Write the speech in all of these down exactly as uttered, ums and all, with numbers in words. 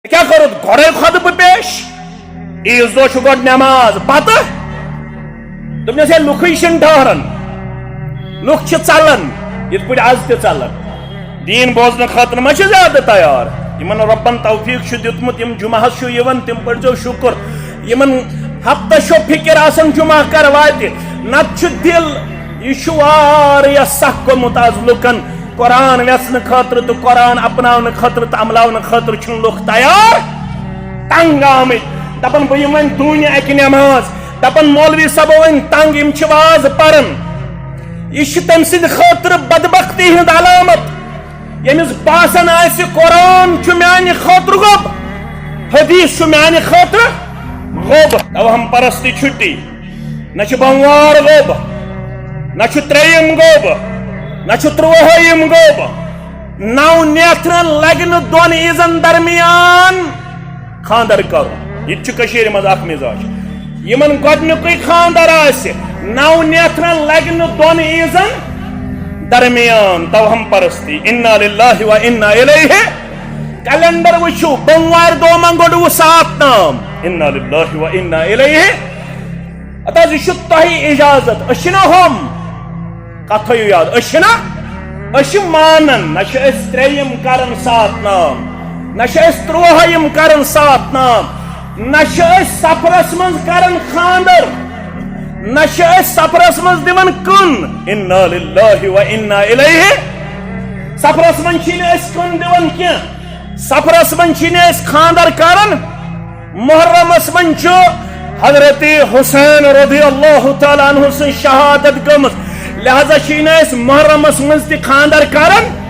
کیٛاہ کوٚرُتھ؟ گۄڈَے خۄطبہٕ پیش۔ عیٖذ دۄہ چھُ گۄڈٕ نٮ۪ماز، پتہٕ؟ دوٚپنَس، ہے، لُکھٕے چھِنہٕ ٹھہران، لُکھ چھِ ژلان، یِتھ پٲٹھۍ از تہِ ژلان۔ دیٖن بوزنہٕ خٲطرٕ ما چھِ زیادٕ تیار؟ یِمن رۄبن توفیٖق چھُ دیُتمُت، یِم جمعہس چھُ یِوان، تِم پٔرۍزیو شُکُر۔ یِمن ہفتس چھو فِکر آسان جمعہ کر واتہِ، نتہٕ چھُ دِل، یہِ چھُ واریاہ سخ گوٚمُت از لُکن۔ قرآن ویژھنہٕ خٲطرٕ تہٕ قرآن اپناونہٕ خٲطرٕ تہٕ عملاونہٕ خٲطرٕ چھِنہٕ لُکھ تیار، تنگ آمٕتۍ۔ دپان، بہٕ یِمہٕ وۄنۍ دوٗنہِ اکہِ نٮ۪ماز۔ دپان، مولوی صٲب وۄنۍ تنگ، یِم چھِ واز پران۔ یہِ چھِ تٔمۍ سٕنٛدِ خٲطرٕ بدبختی ہٕنٛز علامت۔ ییٚمِس باسان آسہِ، قرآن چھُ میانہِ خٲطرٕ گوٚب، حدیث چھُ میانہِ خٲطرٕ گوٚب۔ توہم پرستی چھُٹی۔ نہ چھُ بموار گوٚب، نہ چھُ ترٛیٚیِم گوٚب، نہ چھُ تُرٛوٲہِم گوٚب۔ نو نیتھرن لگہِ نہٕ دۄن عیٖزن درمیان خاندر کرُن۔ یہِ تہِ چھُ کٔشیٖرِ منٛز اکھ مزاج۔ یِمن گۄڈٕنیُکُے خاندر آسہِ، نو نیتھرن لگہِ نہٕ دۄن عیٖزن درمیان۔ توہم پرستی۔ انا للہ و انا الیہ۔ کیلنڈر وٕچھِو، بوموارِ دۄہ ما گوٚڈوٕ سات نام؟ انا للہ و انا الیہ۔ ہتہٕ حظ، یہِ چھُ تۄہہِ اجازت، أسۍ چھِنہ ہُم۔ کتھ تھٲیِو یاد، أسۍ چھِنہ، أسۍ چھِ مانان، نہ چھِ أسۍ ترٛیٚیِم کران سات نام، نہ چھِ أسۍ تُرٛوہٲیِم کران سات نام، نہ چھِ أسۍ سفرس منٛز کران خاندر، نہ چھِ أسۍ سفرس منٛز دِوان کُن۔ انا للہ و انا الیہ۔ سفرس منٛز چھِنہٕ أسۍ کُن دِوان کینٛہہ، سفرس منٛز چھِنہٕ أسۍ خاندر کران۔ محرمس منٛز چھُ حضرت حسین رضی اللہ تعالیٰ عنہ سٕنٛز شہادت گٔمٕژ، لہذا چھِنہٕ أسۍ محرمس منٛز تہِ خاندر کران۔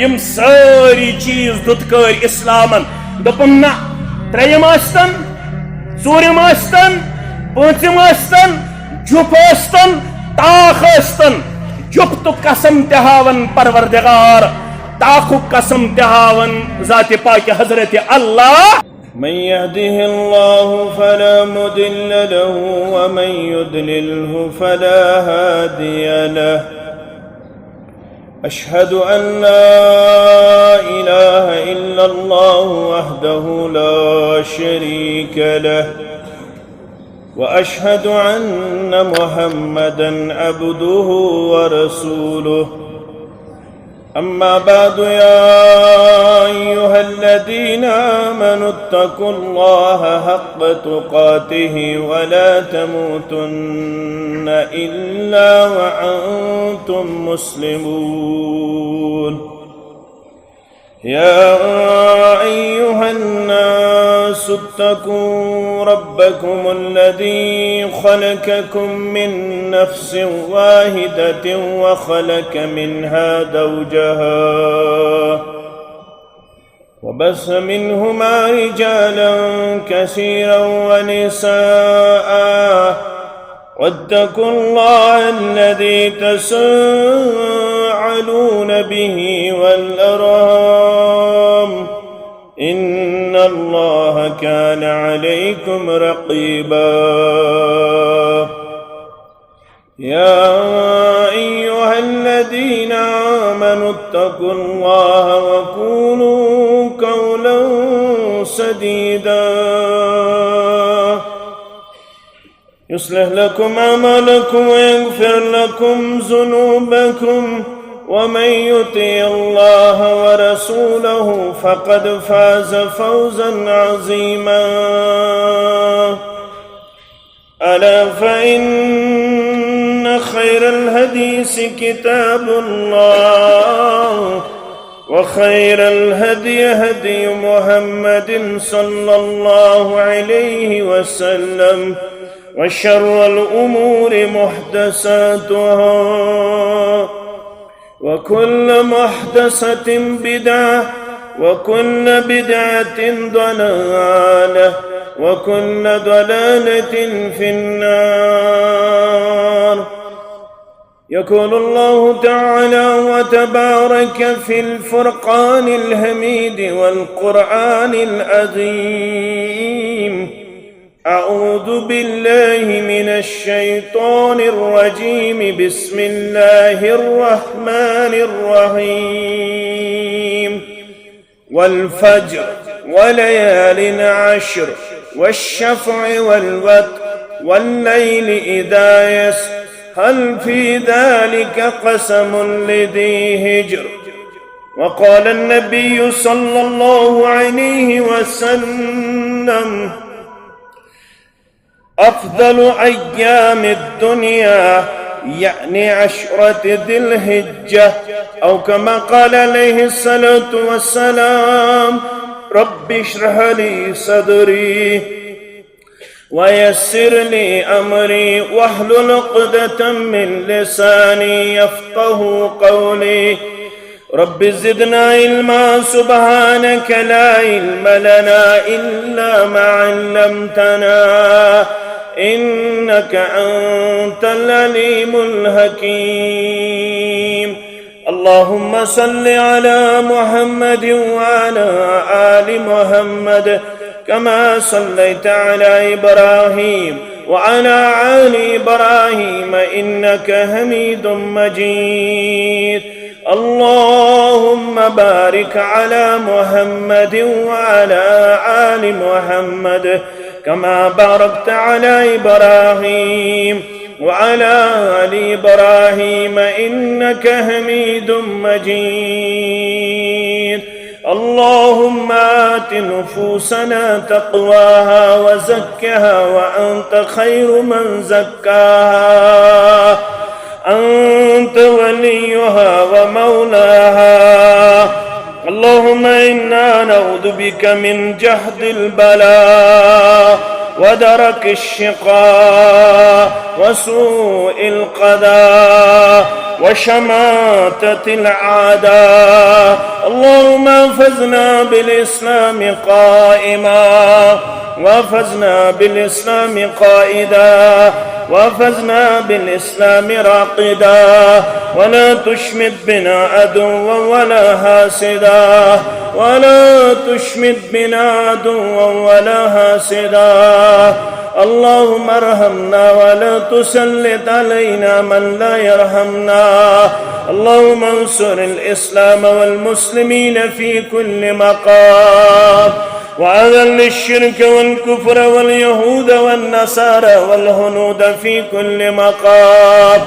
یِم سٲری چیٖز دُتکٲرۍ اسلامن۔ دوٚپُن، نہ، ترٛیٚیِم ٲسۍتن، ژوٗرِم ٲسۍتن، پٲنٛژِم ٲسۍتن، جُپھ ٲسۍتن، تاخ ٲسۍتن، جُپھ تہٕ قسم تہِ ہاون پروردگار، تاخُک قسم تہِ ہاون ذاتِ پاکِ حضرت اللہ۔ من يهده الله فلا مضل له ومن يضلله فلا هادي له. أشهد أن لا إله إلا الله وحده لا شريك له، وأشهد أن محمدا عبده ورسوله. أما بعد، يا أيها الذين آمنوا اتقوا الله حق تقاته ولا تموتن إلا وأنتم مسلمون. يا أيها الناس اتقوا ربكم الذي خلقكم من نفس واحدة وخلق منها زوجها وبث منهما رجالا كثيرا ونساء، واتقوا الله الذي تساءلون به والأرحام، إن الله كان عليكم رقيبا. يا أيها الذين آمنوا اتقوا الله وقولوا قولا سديدا، يصلح لكم أعمالكم ويغفر لكم ذنوبكم، ومن يطع الله ورسوله فقد فاز فوزا عظيما. ألا فإن خير الحديث كتاب الله، وخير الهدي هدي محمد صلى الله عليه وسلم، وشر الأمور محدثاتها، وكل محدثة بدعة، وكل بدعة ضلالة، وكل ضلالة في النار. يقول الله تعالى وتبارك في الفرقان الحميد والقرآن العظيم: أعوذ بالله من الشيطان الرجيم. بسم الله الرحمن الرحيم. والفجر وليال عشر والشفع والوتر والليل إذا يسر هل في ذلك قسم لذي هجر. وقال النبي صلى الله عليه وسلم: أفضل أيام الدنيا، يعني عشرة ذي الحجة، أو كما قال عليه الصلاة والسلام: رب اشرح لي صدري ويسر لي أمري واحلل عقدة من لساني يفقه قولي. رب زدنا علما، سبحانك لا علم لنا إلا ما علمتنا، إنك أنت العليم الحكيم. اللهم صل على محمد وعلى آل محمد كما صليت على إبراهيم وعلى آل إبراهيم إنك حميد مجيد. اللهم بارك على محمد وعلى آل محمد كما باركت على إبراهيم وعلى آل إبراهيم إنك حميد مجيد. اللهم آت نفوسنا تقواها وزكها وأنت خير من زكاها، أنت وليها ومولاها. اللهم إنا نعوذ بك من جهد البلاء ودرك الشقاء وسوء القضاء وشماتة الأعداء. اللهم احفظنا بالإسلام قائما، واحفظنا بالإسلام قائدا، واحفظنا بالإسلام راقدا، ولا تشمت بنا عدوا ولا حاسدا، ولا تشمت بنا عدوا ولا حاسدا. اللهم ارحمنا ولا تسلط علينا من لا يرحمنا. اللهم انصر الإسلام والمسلمين في كل مقام، وأذل الشرك والكفر واليهود والنصارى والهنود في كل مقام.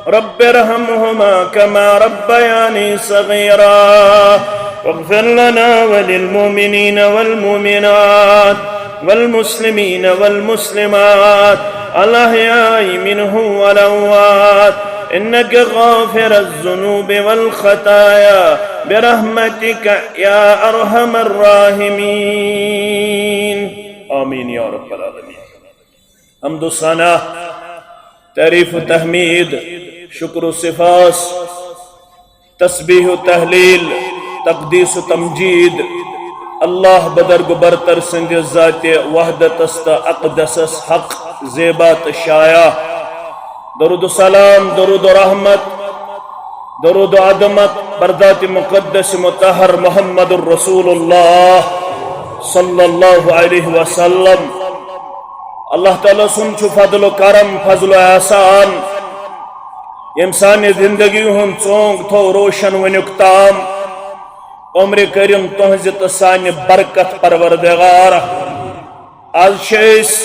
رب ارحمهما كما ربياني صغيرا. واغفر لنا وللمؤمنين والمؤمنات والمسلمين والمسلمات الأحياء منهم والأموات إنك غافر الذنوب والخطايا برحمتك يا أرحم الراحمين. آمين يا رب العالمين. حمد و ثنا، تعریف و تحمید، شکر و سپاس، تسبیح و تحلیل، تقدیس و تمجید، اللہ بدرگ و برتر سٕنٛدِ ذاتِ وحدتس تہٕ اقدسس حق، زیبا تہٕ شایع۔ درود و سلام، درود و رحمت، درود و عظمت بر ذات مقدس مطہر محمد الرسول اللہ صلی اللہ علیہ وسلم۔ اللہ تعالیٰ سُنٛد چھُ فضل و کرم، فضل و احسان، ییٚمۍ سانہِ زندگی ہُنٛد ژونگ تھوو روشن وُنیُک تام۔ عمر کٔرِن تُہنٛزِ تہٕ سانہِ برکت پروردگار۔ آز چھِ أسۍ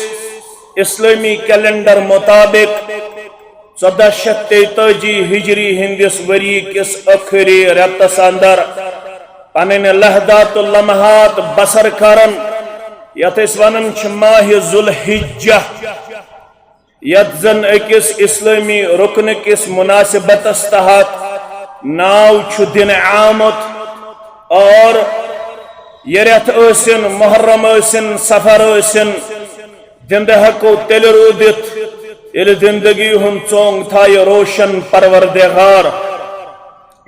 اسلٲمی کیلنڈر مطابق ژۄدہ شیتھ تیتٲجی ہجری ہٕنٛدِس ؤری کِس ٲخری رٮ۪تس اندر پنٕنۍ لحظات و لمحات بسر کران، یتھ أسۍ ونان چھِ ماہ ذوالحجہ، یتھ زن أکِس اسلٲمی رُکنہٕ کِس مناسبتس تحت ناو چھُ دِنہٕ آمُت۔ اور یہِ رٮ۪تھ ٲسِن، محرم ٲسِن، صفر ٲسِن، زِندٕ ہٮ۪کو تیٚلہِ روٗدِتھ، ییٚلہِ زِندگی ہُنٛد ژونگ تھایہِ روشن پروردگار۔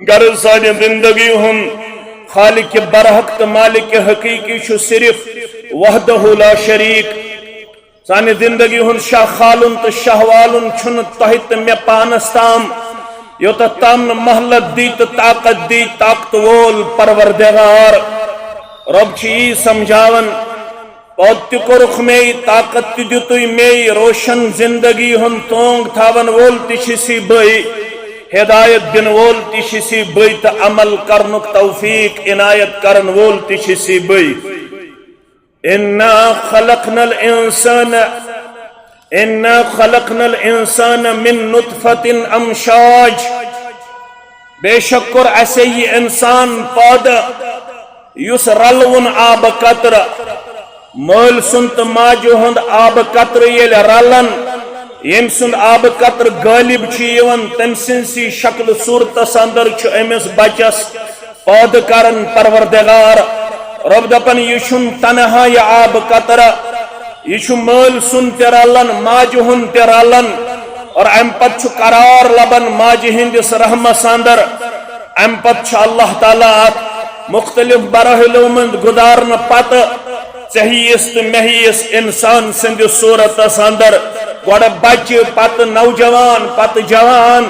غرض، سانہِ زِندگی ہُنٛد خالق برحق تہٕ مالک حقیقی چھُ صرف وحدہ لا شریک۔ سانہِ زِندگی ہُنٛد شاہ خالُن تہٕ شاہ والُن چھُنہٕ تۄہہِ تہٕ مےٚ پانس تام، یوٚتتھ تام نہٕ مہلت دی تہٕ طاقت دی طاقت وول پروردگار۔ رۄب چھُ یی سمجھاوان، پٲدٕ تہِ کوٚرُکھ مے، طاقت تہِ دیُتُے مے، روشن زندگی ہُنٛد تونگ تھاون وول تہِ چھُسی بے۔ ہدایت دن وول تہِ چھُ سی بٕے تہٕ عمل کرنُک توفیق عنایت کرن وول تہِ چھُ سی بٕے۔ انا خلقنا الانسان انا خلقنا الانسان من نطفة امشاج۔ بے شک کوٚر اسے یہِ انسان پٲدٕ یُس رلوُن آبہٕ قطرٕ، مٲلۍ سُنٛد تہٕ ماجہِ ہُنٛد آبہٕ قطرٕ ییٚلہِ رلن، ییٚمۍ سُنٛد آبہٕ قطرٕ غٲلب چھُ یِوان، تٔمۍ سٕنٛدسٕے شکلہٕ صوٗرتس اندر چھُ أمِس بچس پٲدٕ کران پروردگار۔ رۄب دپان، یہِ چھُنہٕ تنہا یہِ آبہٕ قطرٕ، یہِ چھُ مٲلۍ سُنٛد تہِ رلان، ماجہِ ہُنٛد تہِ رلان، اور امہِ پتہٕ چھُ قرار لبان ماجہِ ہٕنٛدِس رحمس اندر۔ امہِ پتہٕ چھُ اللہ تعالیٰ اتھ مختلف مراحلو منٛز گُزارنہٕ پتہٕ ژےٚ ہِوِس تہٕ مےٚ ہِوِس انسان سٕنٛدِس صوٗرتس اندر گۄڈٕ بچہِ، پتہٕ نوجوان، پتہٕ جوان،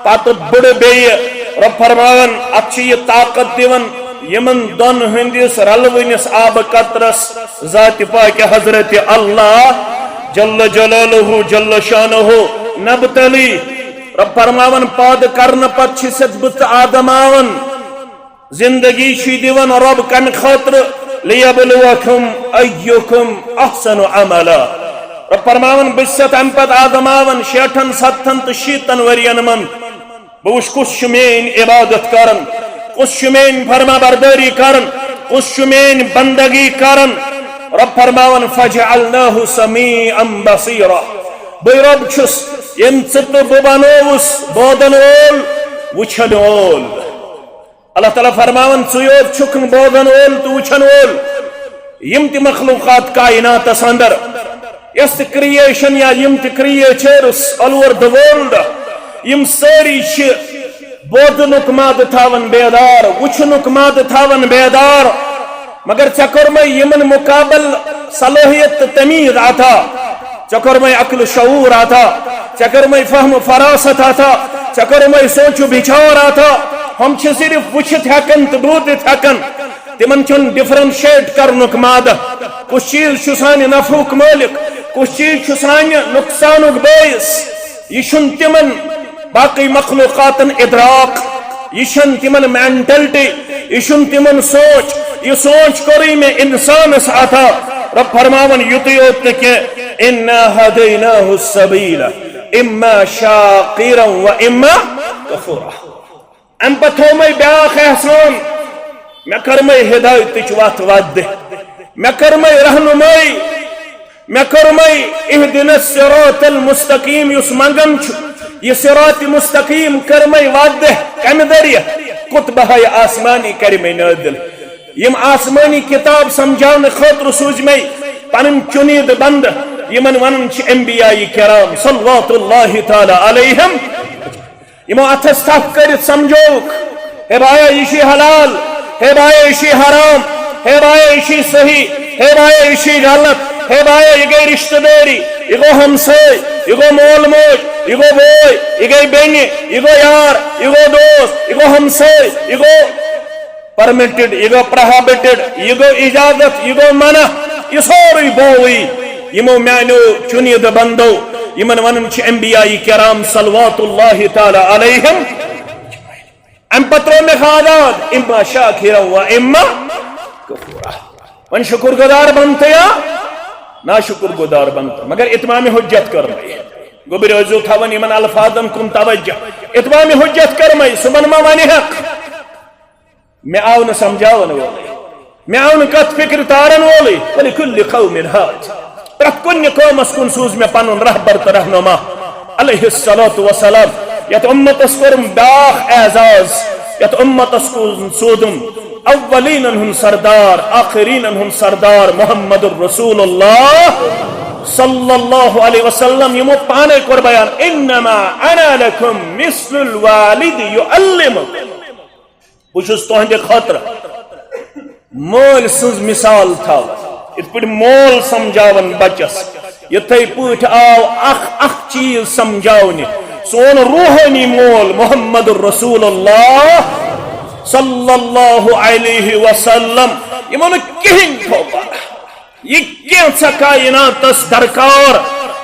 پتہٕ بُڑٕ بیٚیہِ۔ رۄب فرماوان، اتھ چھُ یہِ طاقت دِوان یِمن دۄن ہٕنٛدِس رلوٕنِس آبہٕ قطرس ذاتِ پاکہِ حضرت اللہ جل جلالہ جل شانہ نبتلی۔ رۄب فرماوان، پٲدٕ کرنہٕ پتہٕ چھِ سیٚدبہٕ تہٕ آدم آوان۔ زندگی چھُے دِوان رۄب کمہِ خٲطرٕ؟ لیبلوکم ایکم احسن عملا۔ رۄب فرماوان، بہٕ چھُس اَمہِ پتہٕ آدم آوان شیٹھن، ستتھن تہٕ شیٖتن ؤرین منٛز۔ بہٕ وٕچھ کُس چھُ میٲنۍ عبادت کران، کُس چھُ میٲنۍ فرما بردٲری کران، کُس چھُ میٲنۍ بندگی کران۔ رۄب فرماوان، فجعلناہ سمیعا بصیرا۔ بٕے رۄب چھُس، ییٚمۍ ژٕ تہٕ بہٕ بنووُس بوزن وول، وٕچھن وول۔ اللہ تعالیٰ فرماوان، ژٕے یوت چھُکھ نہٕ بوزن وول تہٕ وٕچھن وول۔ یِم تہِ مخلوقات کائناتس اندر، یۄس تہِ creation یا یِم تہِ creatures all over the world، یِم سٲری چھِ بوزنُک مادٕ تھاوان بیدار، وٕچھنُک مادٕ تھاوان بیدار۔ مگر ژےٚ کوٚرمَے یِمن مقابل صلٲحیت تہٕ تمیٖز عطا، ژےٚ کوٚرمَے عقل و شعور عطا، ژےٚ کوٚرمَے فہم و فراست عطا، ژےٚ کوٚرمَے سونچ و بچار عطا۔ ہم چھِ صرف وٕچھِتھ ہٮ۪کان تہٕ بوٗزِتھ ہٮ۪کان، تِمن چھُنہٕ differentiate کرنُک مادٕ۔ کُس چیٖز چھُ سانہِ نفعُک مٲلِک، کُس چیٖز چھُ سانہِ نۄقصانُک بٲعث، یہِ چھُنہٕ تِمن باقٕے مخلوقاتن ادراک، یہِ چھَنہٕ تِمن mentality، یہِ چھُنہٕ تِمن سونچ۔ یہِ سونچ کوٚرُے مےٚ انسانس عطا۔ رۄب فرماوان، یُتُے یوت نہٕ کینٛہہ، انا ہدیناہ السبیل اما شاکرا و اما کفورا۔ امہِ پتہٕ تھوٚو مےٚ بیٛاکھ احسان، مےٚ کٔر مےٚ ہدایتٕچ وتھ وتھ دِ، مےٚ کٔر مےٚ رہنمٲیی، مےٚ کٔر مےٚ اہدنا الصراط المستقیم یُس منٛگان چھُ، یہِ صراط مستقیم کٔر مےٚ وتھ دِ۔ کمہِ ذٔریعہٕ؟ کتبہ آسمانی کٔرۍ مےٚ نٲدِل۔ یِم آسمٲنی کتاب سمجھاونہٕ خٲطرٕ سوٗزۍ مےٚ پنٕنۍ چُنیٖدٕ بندٕ، یِمن ونان چھِ انبیاء کرام صلوات اللہ تعالیٰ علیہم۔ یِمو اتھس تھپھ کٔرِتھ سمجھووُکھ، ہے بایا، یہِ چھُے حلال، ہے بایا، یہِ چھُے حرام، ہے بایا، یہِ چھُے صحیح، ہے بایا، یہِ چھُے غلط، ہے بایا، یہِ گٔے رشتہٕ دٲری، یہِ گوٚو ہمساے، یہِ گوٚو مول موج، یہِ گوٚو بوے، یہِ گٔے بیٚنہِ، یہِ گوٚو یار، یہِ گوٚو دوست، یہِ گوٚو ہمساے، یہِ گوٚو permitted، یہِ گوٚو prohibited، یہِ گوٚو اجازت، یہِ گوٚو منع، یہِ سورُے بووٕے یِمو میانیو چُنیدٕ بندو، یِمن ونان چھِ انبیاء کرام صلوات اللہ تعالیٰ علیہم۔ امہِ پتہٕ ترٛوو مےٚ آزاد، اما شاکرا و اما کفورا۔ وۄنۍ شکر گزار بنتہٕ یا ناشکر گزار بنتہٕ، مگر اتمام حجت کٔر مےٚ۔ گوٚبرۍ ٲسۍزیو تھاوان یِمن الفاظن کُن توجہ۔ اتمام حجت کٔر مےٚ، صُبحن ما ونہِ ہا، مےٚ آو نہٕ سمجھاون وولُے، مےٚ آو نہٕ کتھ فکرِ تارن وولُے۔ ولکل قوم ہاد، پرٛٮ۪تھ کُنہِ قومس کُن سوٗز مےٚ پنُن رہبر تہٕ رہنما علیہ الصلوۃ والسلام۔ یتھ امتس کوٚرُم بیاکھ اعزاز، یتھ امتس کُن سوٗزُم اولینن ہُنٛد سردار، آخرینن ہُنٛد سردار محمد الرسول اللہ صلی اللہ علیہ وسلم، یِمو پانے کوٚر بیان، انما انا لکم مثل الوالد یعلمکم۔ بہٕ چھُس تُہنٛدِ خٲطرٕ مٲلۍ سٕنٛز مثال تھاوان، یِتھ پٲٹھۍ مول سمجھاوان بچس، یِتھے پٲٹھۍ آو اکھ اکھ چیٖز سمجھاونہِ سون روحٲنی مول محمد رسول اللہ صلی اللہ علیہ وسلم۔ یِمو نہٕ کِہیٖنۍ تھوٚو پتہ۔ یہِ کینٛژھا کائناتس درکار،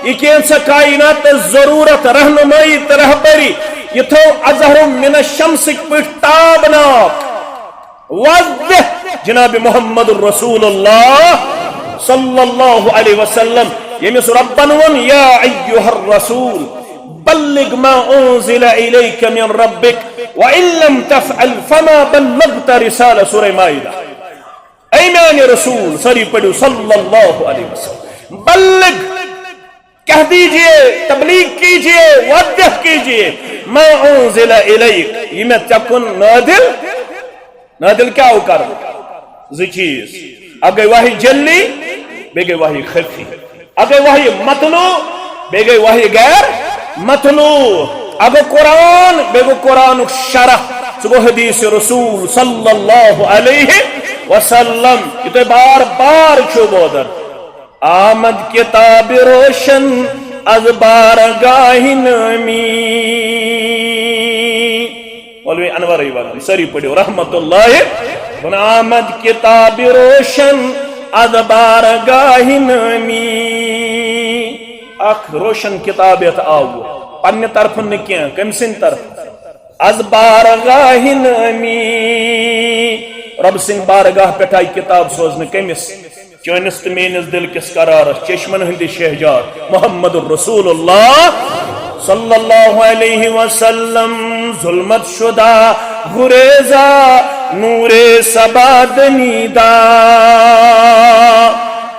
یہِ کینٛژھا کائناتس ضرورت رہنمائی تہٕ رہبری، یہِ تھٲو اظہر من الشمسٕکۍ پٲٹھۍ تابناک، واضح، جناب محمد رسول اللہ صلی اللہ علیہ وسلم، ییٚمِس رۄبن ووٚن، یا ایھا الرسول بلغ ما انزل الیک من ربک وان لم تفعل فما بلغت رسالہ، سورہ مائدہ۔ اے میانہِ رسول، سٲری پٔرِو صلی اللہ علیہ وسلم، بلغ، کہہ دیجئے، تبلیغ کیجئے، واضح کیجئے، ما انزل الیک، یہِ مےٚ ژےٚ کُن نازل، نازل کیٛاہ آو کرنہٕ؟ زٕ چیٖز، اکھ گٔے وحی جلی، بیٚیہِ گٔے وحی خفی۔ اکھ گٔے وحی متلو، بیٚیہِ گٔے وحی غیر متلو۔ اکھ گوٚو قرآن، بیٚیہِ گوٚو قرآنُک شرح، سُہ گوٚو حدیث رسول صلی اللہ علیہ وسلم۔ یہِ تُہۍ بار بار چھِو بوزان، آمد کتاب روشن از بارگاہ نامی۔ مولوی انور ونان، سٲری پٔرِو رحمت اللہ۔ آمد کتاب روشن از بارگاہ نامی۔ اکھ روشن کتاب یتھ آو، پننہِ طرفہٕ نہٕ کینٛہہ، کٔمۍ سٕنٛدِ طرفہٕ؟ از بارگاہ نامی۔ رب سٕنٛدِ بارگاہ پٮ۪ٹھ آیہِ کتاب سوزنہٕ کٔمِس؟ چٲنِس تہٕ میٲنِس دل کِس قرارس، چشمن ہٕنٛدِ شہجار محمد رسول اللہ صلی اللہ علیہ وسلم۔ ظلمت شدہ گریزا نور سبا دمیدہ۔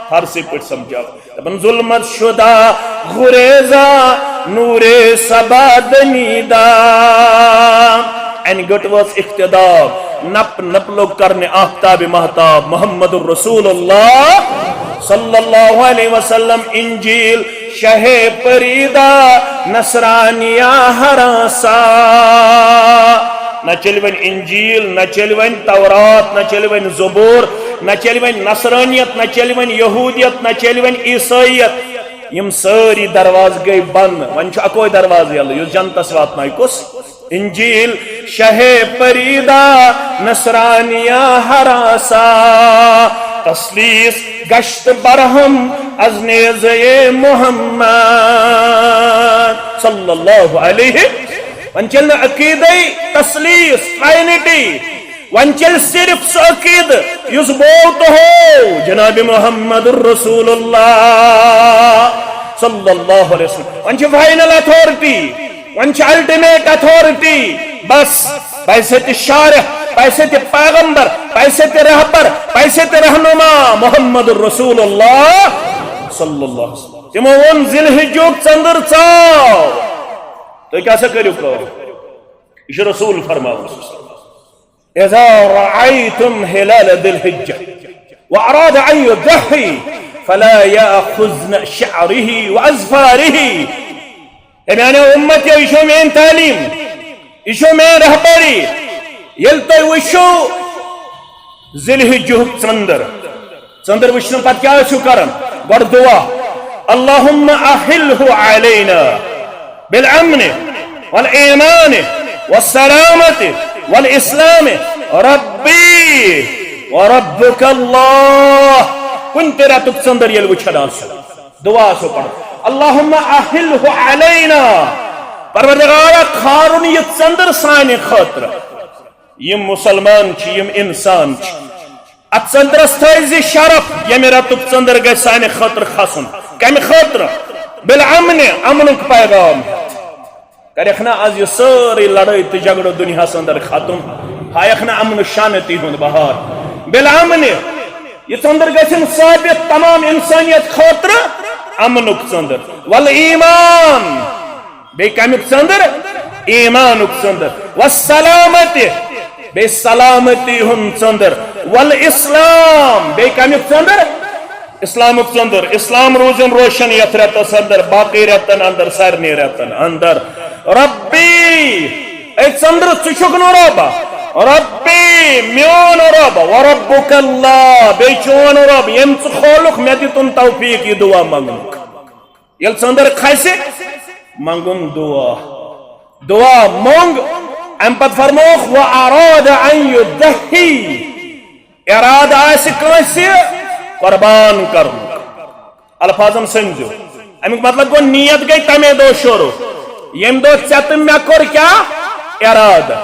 فارسی پٲٹھۍ سمجھاو۔ دپان، ظلمت شدہ گریزا نور سبا دمیدہ۔ انہِ گٔٹ وٲژ اقتدار، نپ نپ لوٚگ کرنہِ آفتاب مہتاب محمد رسول اللہ صلی اللہ علیہ وسلم۔ انجیل شہ پریدا نصرانیا ہراسا۔ نہ چلہِ وۄنۍ انجیل، نہ چلہِ وۄنۍ تورات، نہ چلہِ وۄنۍ زبور، نہ چلہِ وۄنۍ نصرانیت، نہ چلہِ وۄنۍ یہودیت، نہ چلہِ وۄنۍ عیسائیت۔ یِم سٲری دروازٕ گٔے بنٛد، وۄنۍ چھُ اکوے دروازٕ یَلہٕ، یُس جنتس واتنایہِ کُس؟ انجیل شہ پریدا نصرانیا ہراسا، تسلیس گشت برہم از نیزے محمد صلی اللہ علیہ۔ وۄنۍ چلہِ نہٕ عقیدے تسلیس، ٹرائنٹی، وۄنۍ چلہِ صرف سُہ عقیدٕ یُس بولتہٕ ہو جناب محمد رسول اللہ صلی اللہ علیہ وسلم۔ وۄنۍ چھِ فائنل اتھارٹی، وۄنۍ چھِ الٹیمیٹ اتھارٹی۔ بس، بحیثیت شارح، بحیثیت پیغمبر، بحیثیت رہبر، بحیثیت رہنما محمد رسول اللہ صلی اللہ علیہ وسلم۔ تِمو ووٚن، ذی الحجُک ژٔنٛدٕر ژاو۔ تُہۍ کیٛاہ سا کٔرِو کٲم؟ یہِ چھُ رسول فرماوان۔ اذا رأيتم هلال ذي الحجة وأراد أن يضحي فلا يأخذن شعره وأظفاره۔ اے میانیو امتیو، یہِ چھو میٲنۍ تعلیٖم، یہِ چھو میٲنۍ رہبری۔ ییٚلہِ تُہۍ وٕچھِو ذی الحجُک ژٔنٛدٕر، ژٔنٛدٕر وٕچھنہٕ پتہٕ کیٛاہ ٲسِو کران؟ گۄڈٕ دعا، اللهم أحله علينا بالأمن والإيمان والسلامة والإسلام ربي وربك الله۔ کُنہِ تہِ رٮ۪تُک ژٔنٛدٕر ییٚلہِ وٕچھان آسو، دعا آسو پران، اللهم أحله علينا، پروردگارا، کھارُن یہِ ژٔنٛدٕر سانہِ خٲطرٕ۔ یِم مسلمان چھِ، یِم انسان چھِ، اتھ ژٔنٛدرس تھٲوزِ شرف، ییٚمہِ رٮ۪تُک ژٔنٛدٕر گژھِ سانہِ خٲطرٕ کھسُن۔ کمہِ خٲطرٕ؟ بالامن، امنُک پیغام ہٮ۪تھ۔ کرٮ۪کھ نا از یہِ سٲرٕے لڑٲے تہٕ جھگڑٕ دُنیاہس اندر ختم، ہایکھ نا امن و شانتی ہُنٛد بہار۔ بالامن، یہِ ژٔنٛدٕر گژھن ثابت تمام انسانیت خٲطرٕ امنُک ژٔنٛدٕر۔ والایمان، بیٚیہِ کمیُک ژٔنٛدٕر؟ ایمانُک ژٔنٛدٕر۔ والسلامت، بیٚیہِ سلامتی ہُنٛد ژٔنٛدٕر۔ والاسلام، بیٚیہِ کمیُک ژٔنٛدٕر؟ اسلامُک ژٔنٛدٕر۔ اسلام روٗزِن روشن یتھ رٮ۪تس اندر، باقٕے رٮ۪تن اندر، سارنٕے رٮ۪تن اندر۔ ربی، اے ژٔنٛدٕر، ژٕ چھُکھ نہٕ رۄب؟ ربی، میون رۄب، وربک اللہ، بیٚیہِ چون رۄب، ییٚمۍ ژٕ کھولُکھ، مےٚ دِتُن توفیق یہِ دعا منٛگنُک۔ ییٚلہِ ژٔنٛدٕر کھسہِ، منٛگُن دعا۔ دعا مۄنٛگ، اَمہِ پتہٕ فرمووُکھ، وَأَرَادَ أَن يُضَحِّيَ، اِرادٕ آسہِ کٲنٛسہِ قۄربان کرنُک۔ الفاظن سمجھو، اَمیُک مطلب گوٚو، نیت گٔے تَمے دۄہ شروٗع۔ ییٚمہِ دۄہ ژےٚ تہٕ مےٚ کوٚر کیٛاہ؟ ارادٕ۔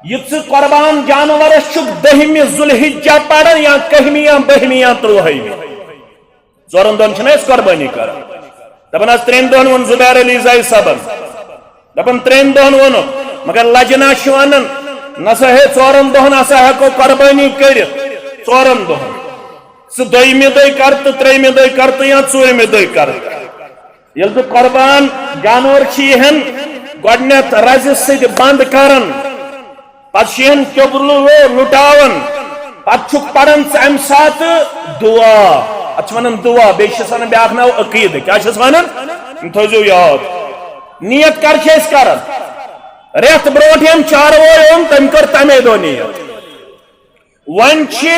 یہِ ژٕ قربان جانورس چھُکھ دٔہمہِ ذوالحجہ پران یا کٔہمہِ یا بٔہمہِ یا ترٛوہمہِ، ژورن دۄہن چھِنہٕ أسۍ قربٲنی کران؟ دپان حظ ترٛٮ۪ن دۄہن ووٚن زبیر علی زاہد صٲبن، دپان ترٛٮ۪ن دۄہن ووٚنُکھ، مگر لجہِ نہ چھِ ونان، نہ سا ہے، ژورن دۄہن ہسا ہٮ۪کو قربٲنی کٔرِتھ، ژورن دۄہن۔ ژٕ دۄیمہِ دۄہہِ کر تہٕ ترٛیٚیمہِ دۄہہِ کر تہٕ یا ژوٗرمہِ دۄہہِ کر۔ ییٚلہِ تہٕ قربان جانور چھِ یِہن گۄڈٕنٮ۪تھ رزِ سۭتۍ بنٛد کران، پتہٕ چھِ یِہن قبلہٕ لُٹاوان، پتہٕ چھُکھ پران ژٕ امہِ ساتہٕ دعا۔ اتھ چھِ ونان دعا، بیٚیہِ چھِس ونان بیٛاکھ ناو عقیدٕ۔ کیٛاہ چھِس ونان؟ یِم تھٲوزیو یاد۔ نیت کر چھِ أسۍ کران؟ رٮ۪تھ برونٛٹھ ییٚمۍ چاروٲے اوٚن، تٔمۍ کٔر تمے دۄہ نیت۔ وۄنۍ چھِ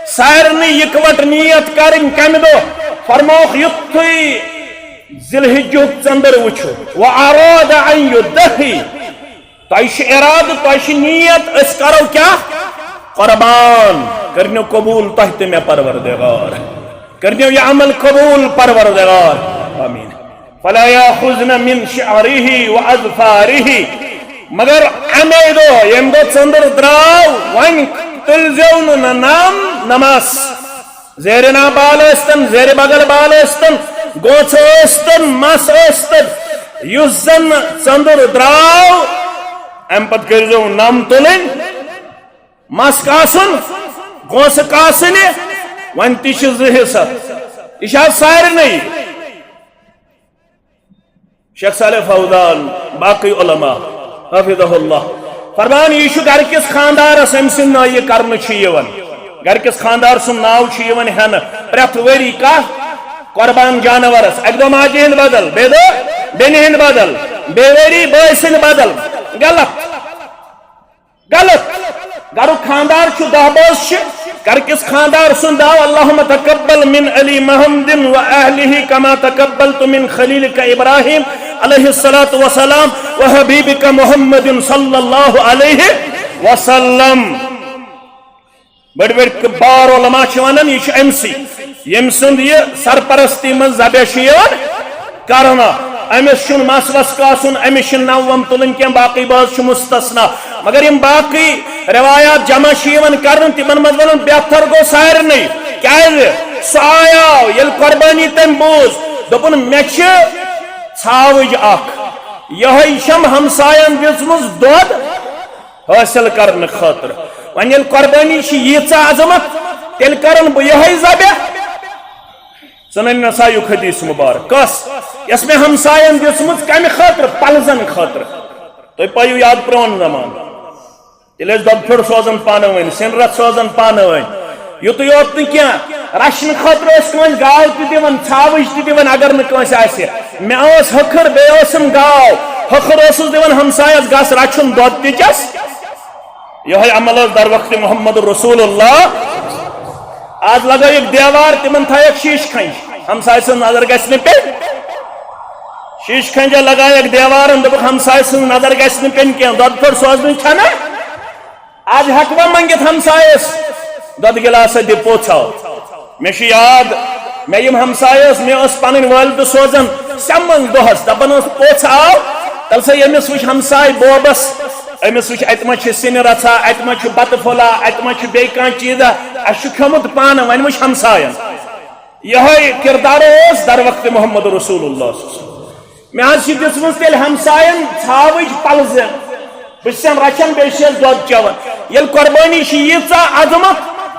سارنٕے یکوٹہٕ نیت کرٕنۍ کمہِ دۄہ؟ فرمووُکھ، یُتھُے ذی الحجُک ژٔنٛدٕر وٕچھو، وَأَرَادَ أَن يُضَحِّيَ۔ تۄہہِ چھُ ارادٕ، تۄہہِ چھِ نیت، أسۍ کرو کیٛاہ؟ قربان۔ کٔرنیو قبوٗل تۄہہِ تہٕ مےٚ پروردگار، کٔرنیو یہِ عمل قبوٗل پروردگار۔ آمین۔ فلا يأخذن من شعره وأظفاره۔ مگر امے دۄہ، ییٚمہِ دۄہ ژٔنٛدٕر درٛاو، وۄنۍ تُلزیو نہٕ نہ نم نہ مس۔ زیرِ ناو بال ٲسۍتن، زیرِ بغل بال ٲسۍتن، گوژھ ٲسۍتن، مس ٲسۍتن، یُس زن ژٔنٛدٕر درٛاو، امہِ پتہٕ کٔرۍزیو نم تُلٕنۍ، مس کاسُن، گوژھ کاسٕنہِ۔ وۄنۍ تہِ چھِ زٕ حصہٕ، یہِ چھِ آز سارنٕے۔ شیخ صالح فوزان، باقی علماء، حفظہ اللہ، فرمان، یہِ چھُ گرٕ کِس خاندارس، أمۍ سٕنٛدۍ ناوٕ یہِ کرنہٕ چھُ یِوان۔ گرٕ کِس خاندار سُنٛد ناو چھُ یِوان ہٮ۪نہٕ پرٛٮ۪تھ ؤری کتھ؟ قربان جانورس۔ اکہِ دۄہ ماجہِ ہٕنٛدۍ بدل، بیٚیہِ دۄہ بیٚنہِ ہٕنٛدۍ بدل، بیٚیہِ ؤری بٲے سٕنٛدۍ بدل۔ غلط۔ غلط۔ گرُک خاندار چھُ دَہ بٲژ چھِ، گرٕ کِس خاندار سُنٛد داو، اللہم تقبل من علی محمد و اہلہ کما تقبلت من خلیلک ابراہیم علیہ الصلوۃ والسلام و حبیبک محمد صلی اللہ علیہ وسلم۔ بٔڑۍ بٔڑۍ کبار علماء چھِ ونان، یہِ چھُ أمۍ سٕے، ییٚمۍ سُنٛد یہِ سرپرستی منٛز ذبح چھُ یِوان کرنہٕ۔ أمِس چھُنہٕ مس وس کاسُن، أمِس چھِنہٕ نوم تُلٕنۍ کینٛہہ، باقٕے بٲژ چھِ مستثنا۔ مگر یِم باقٕے روایات جمع چھِ یِوان کرنہٕ، تِمن منٛز ونان بہتر گوٚو سارنٕے۔ کیازِ؟ سُہ آیاو، ییٚلہِ قربٲنی تٔمۍ بوٗز، دوٚپُن، مےٚ چھِ ژھاوٕج اکھ، یِہوٚے چھَم ہمساین دِژمٕژ دۄد حٲصِل کرنہٕ خٲطرٕ۔ وۄنۍ ییٚلہِ قربٲنی چھِ ییٖژاہ عظمت، تیٚلہِ کرن بہٕ یِہوٚے ذبح۔ سنن نسائیُک حدیث مبارک۔ کس؟ یۄس مےٚ ہمساین دِژمٕژ، کمہِ خٲطرٕ؟ پلزن خٲطرٕ۔ تُہۍ پایِو یاد پرون زمانہٕ۔ تیٚلہِ ٲسۍ دۄدٕ پھیوٚر سوزان پانہٕ ؤنۍ، سِنرَتھ سوزان پانہٕ ؤنۍ۔ یُتُے یوت نہٕ کینٛہہ، رچھنہٕ خٲطرٕ ٲسۍ کٲنٛسہِ گاو تہِ دِوان، ژھاوٕج تہِ دِوان، اگر نہٕ کٲنٛسہِ آسہِ۔ مےٚ ٲس ۂکھٕر، بیٚیہِ ٲسٕم گاو۔ ۂکھٕر اوسُس دِوان ہمسایس گس رچھُن دۄد تہِ چس۔ یِہوٚے عمل ٲس در وقت محمد رسول اللہ۔ آز لگٲیِکھ دیوار، تِمن تھٲیِکھ شیٖشہٕ کھنٛج، ہمسایہِ سٕنٛز نظر گژھِ نہٕ پیٚنۍ۔ شیٖشہٕ کھنٛجہ لگایَکھ دیوارن، دوٚپُکھ، ہمسایہِ سٕنٛز نظر گژھِ نہٕ پیٚنۍ کینٛہہ، دۄدٕ پھیوٚر سوزنٕے چھَنہ۔ آز ہٮ۪کہٕ بہٕ منٛگِتھ ہمسایس، دۄدٕ گِلاسہ دِ پوٚژھ ہاو۔ مےٚ چھُ یاد، مےٚ یِم ہمسایہِ ٲس، مےٚ ٲس پنٕنۍ والدٕ سوزان سٮ۪من دۄہس، دپان ٲس، پوٚژھ آو، تَلہٕ سا ییٚمِس وٕچھ ہمسایہِ بوبس، أمِس وٕچھ، اتہِ ما چھِ سِنہِ رژھا، اتہِ ما چھُ بتہٕ پھوٚلہ، اتہِ ما چھُ بیٚیہِ کانٛہہ چیٖزا، اسہِ چھُ کھیوٚمُت پانہٕ، وۄنۍ وٕچھ ہمساین۔ یِہوٚے کردار اوس در وقت محمد رسول اللہ صلی اللہ علیہ وسلم۔ مےٚ حظ چھِ دِژمٕژ تیٚلہِ ہمساین ژھاوٕج پلزِ۔ بہٕ چھَسن رچھان، بیٚیہِ چھَس دۄد چٮ۪وان۔ ییٚلہِ قۄربٲنی چھِ ییٖژاہ عظمت،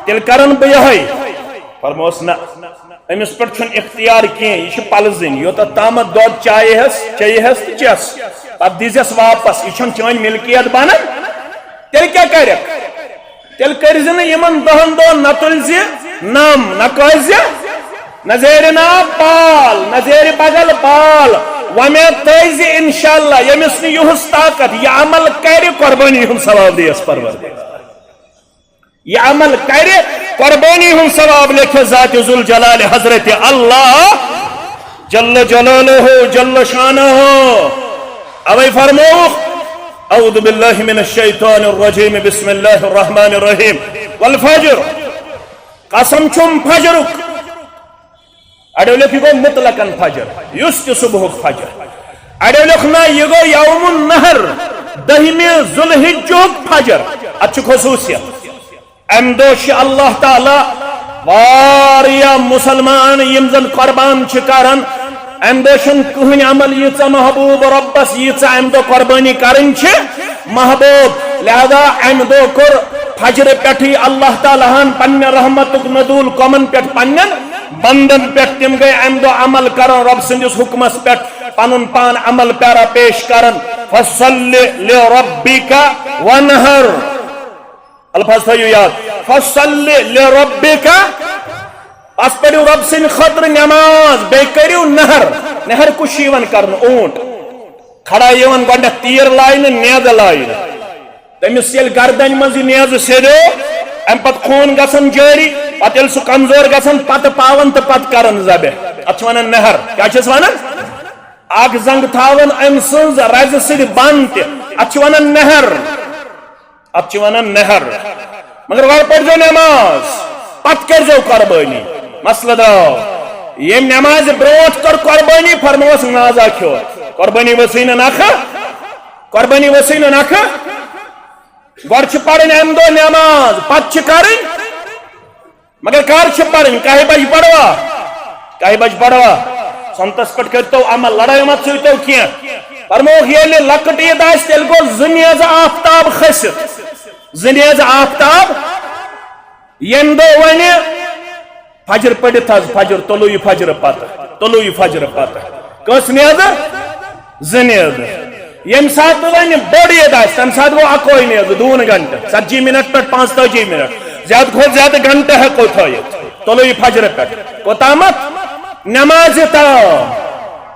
تیٚلہِ کرن بہٕ یِہوٚے۔ فرموس، نہ، أمِس پٮ۪ٹھ چھُنہٕ اختیار کینٛہہ، یہِ چھِ پلزٕنۍ۔ یوٚتتھ تامَتھ دۄد چایہِ ہٮ۪س، چیٚیہِ ہٮ۪س تہٕ چٮ۪س، پتہٕ دیٖزٮ۪س واپس، یہِ چھَنہٕ چٲنۍ ملکیت بنان۔ تیٚلہِ کیٛاہ کرٮ۪کھ؟ تیٚلہِ کٔرۍ زِ نہٕ یِمن دَہن دۄہن، نہ تُلۍ زِ نَم، نہ کٲسۍ زِ، نہ زیرِ ناو بال، نہ زیرِ بغل بال۔ وۄمید تھٲوۍ زِ انشاءاللہ ییٚمِس نہٕ یُہُس طاقت، یہِ عمل کرِ، قۄربٲنی ہُنٛد ثواب دِیَس پروردگار۔ یہِ عمل کرِ، قۄربٲنی ہُنٛد ثواب لیکھِ ذات ذوالجلال حضرت اللہ جل جلالہ جل شانہ۔ اوے فرمووُکھ، اعوذ باللہ من الشیطان الرجیم، بسم اللہ الرحمن الرحیم، والفجر، قسم چھُم فجرُک۔ اڑیو لیکھِ گوٚو مطلقاً فجر، یُس تہِ صبحُک فجر۔ اڑیو لیوٚکھ نہ، یہِ گوٚو یوم النحر، دٔہمہِ ذوالحجُک فجر۔ اتھ چھُ خصوٗصیت، امہِ دۄہ چھِ اللہ تعالیٰ واریاہ مسلمان یِم زن قربان چھِ کران، امہِ دۄہ چھُنہٕ کٕہٕنۍ عمل ییٖژاہ محبوب رۄبس، ییٖژاہ امہِ دۄہ قربٲنی کرٕنۍ چھِ محبوب۔ لہذا امہِ دۄہ کوٚر فجرٕ پٮ۪ٹھٕے اللہ تعالیٰ ہن پننہِ رحمتُک نزول کۄمن پٮ۪ٹھ؟ پننٮ۪ن بندن پٮ۪ٹھ۔ تِم گٔے امہِ دۄہ عمل کران رۄب سٕنٛدِس حُکمس پٮ۪ٹھ، پنُن پان عمل پیرا پیش کران۔ فصل لربک وانحر۔ الفاظ تھٲیِو یاد۔ فصل لربک، پس پٔرِو رۄب سٕنٛدِ خٲطرٕ نماز، بیٚیہِ کٔرِو نحر۔ نحر کُس چھُ یِوان کرنہٕ؟ اوٗنٹ۔ کھڑا یِوان گۄڈٕنٮ۪تھ تیٖر لاینہٕ، نیزٕ لاینہٕ۔ تٔمِس ییٚلہِ گردنہِ منٛز یہِ نیزٕ سیٚدیو، اَمہِ پتہٕ خوٗن گژھان جٲری، پتہٕ ییٚلہِ سُہ کمزور گژھان، پتہٕ پاوان تہٕ پتہٕ کران ذبح۔ اتھ چھِ ونان نحر۔ کیٛاہ چھِس ونان؟ اکھ زنٛگ تھاوان أمۍ سٕنٛز رزِ سۭتۍ بنٛد تہِ، اتھ چھِ ونان نحر۔ اتھ چھِ ونان نحر۔ مگر گۄڈٕ پٔرۍزیو نٮ۪ماز، پتہٕ کٔرۍزیو قۄربٲنی۔ مسلہٕ درٛاو۔ ییٚمۍ نٮ۪مازِ برونٛٹھ کٔر قۄربٲنی، فرمووس مازا کھیوٚو۔ قۄربٲنی ؤژھٕے نہٕ نکھٕ، قۄربٲنی ؤژھٕے نہٕ نکھٕ۔ گۄڈٕ چھِ پرٕنۍ امہِ دۄہ نٮ۪ماز، پتہٕ چھِ کرٕنۍ۔ مگر کر چھِ پرٕنۍ؟ کاہہِ بجہِ پروا؟ کاہہِ بجہِ پروا؟ سنتس پٮ۪ٹھ کٔرۍتو عمل، لڑٲے مت سوٗزۍتو کینٛہہ۔ فرمووُکھ، ییٚلہِ لۄکٕٹ عید آسہِ، تیٚلہِ گوٚو زٕ نیزٕ آفتاب کھٔسِتھ۔ زٕ نیزٕ آفتاب، ییٚمہِ دۄہ وۄنہِ فجر پٔرِتھ حظ، فجر، طلوع فجر پتہٕ، طلوع فجر پتہٕ۔ کٔژ نیزٕ؟ زٕ نیزٕ۔ ییٚمہِ ساتہٕ وۄنۍ بٔڑ عید آسہِ، تَمہِ ساتہٕ گوٚو اَکوے نیزٕ، دوٗن گھنٹہٕ، ژتجی منٹ پٮ۪ٹھ پانٛژتٲجی منٹ، زیادٕ کھۄتہٕ زیادٕ گھنٹہٕ ہٮ۪کو تھٲیِتھ۔ طلوع فجر پٮ۪ٹھ کوٚتامَتھ؟ نٮ۪مازِ تام۔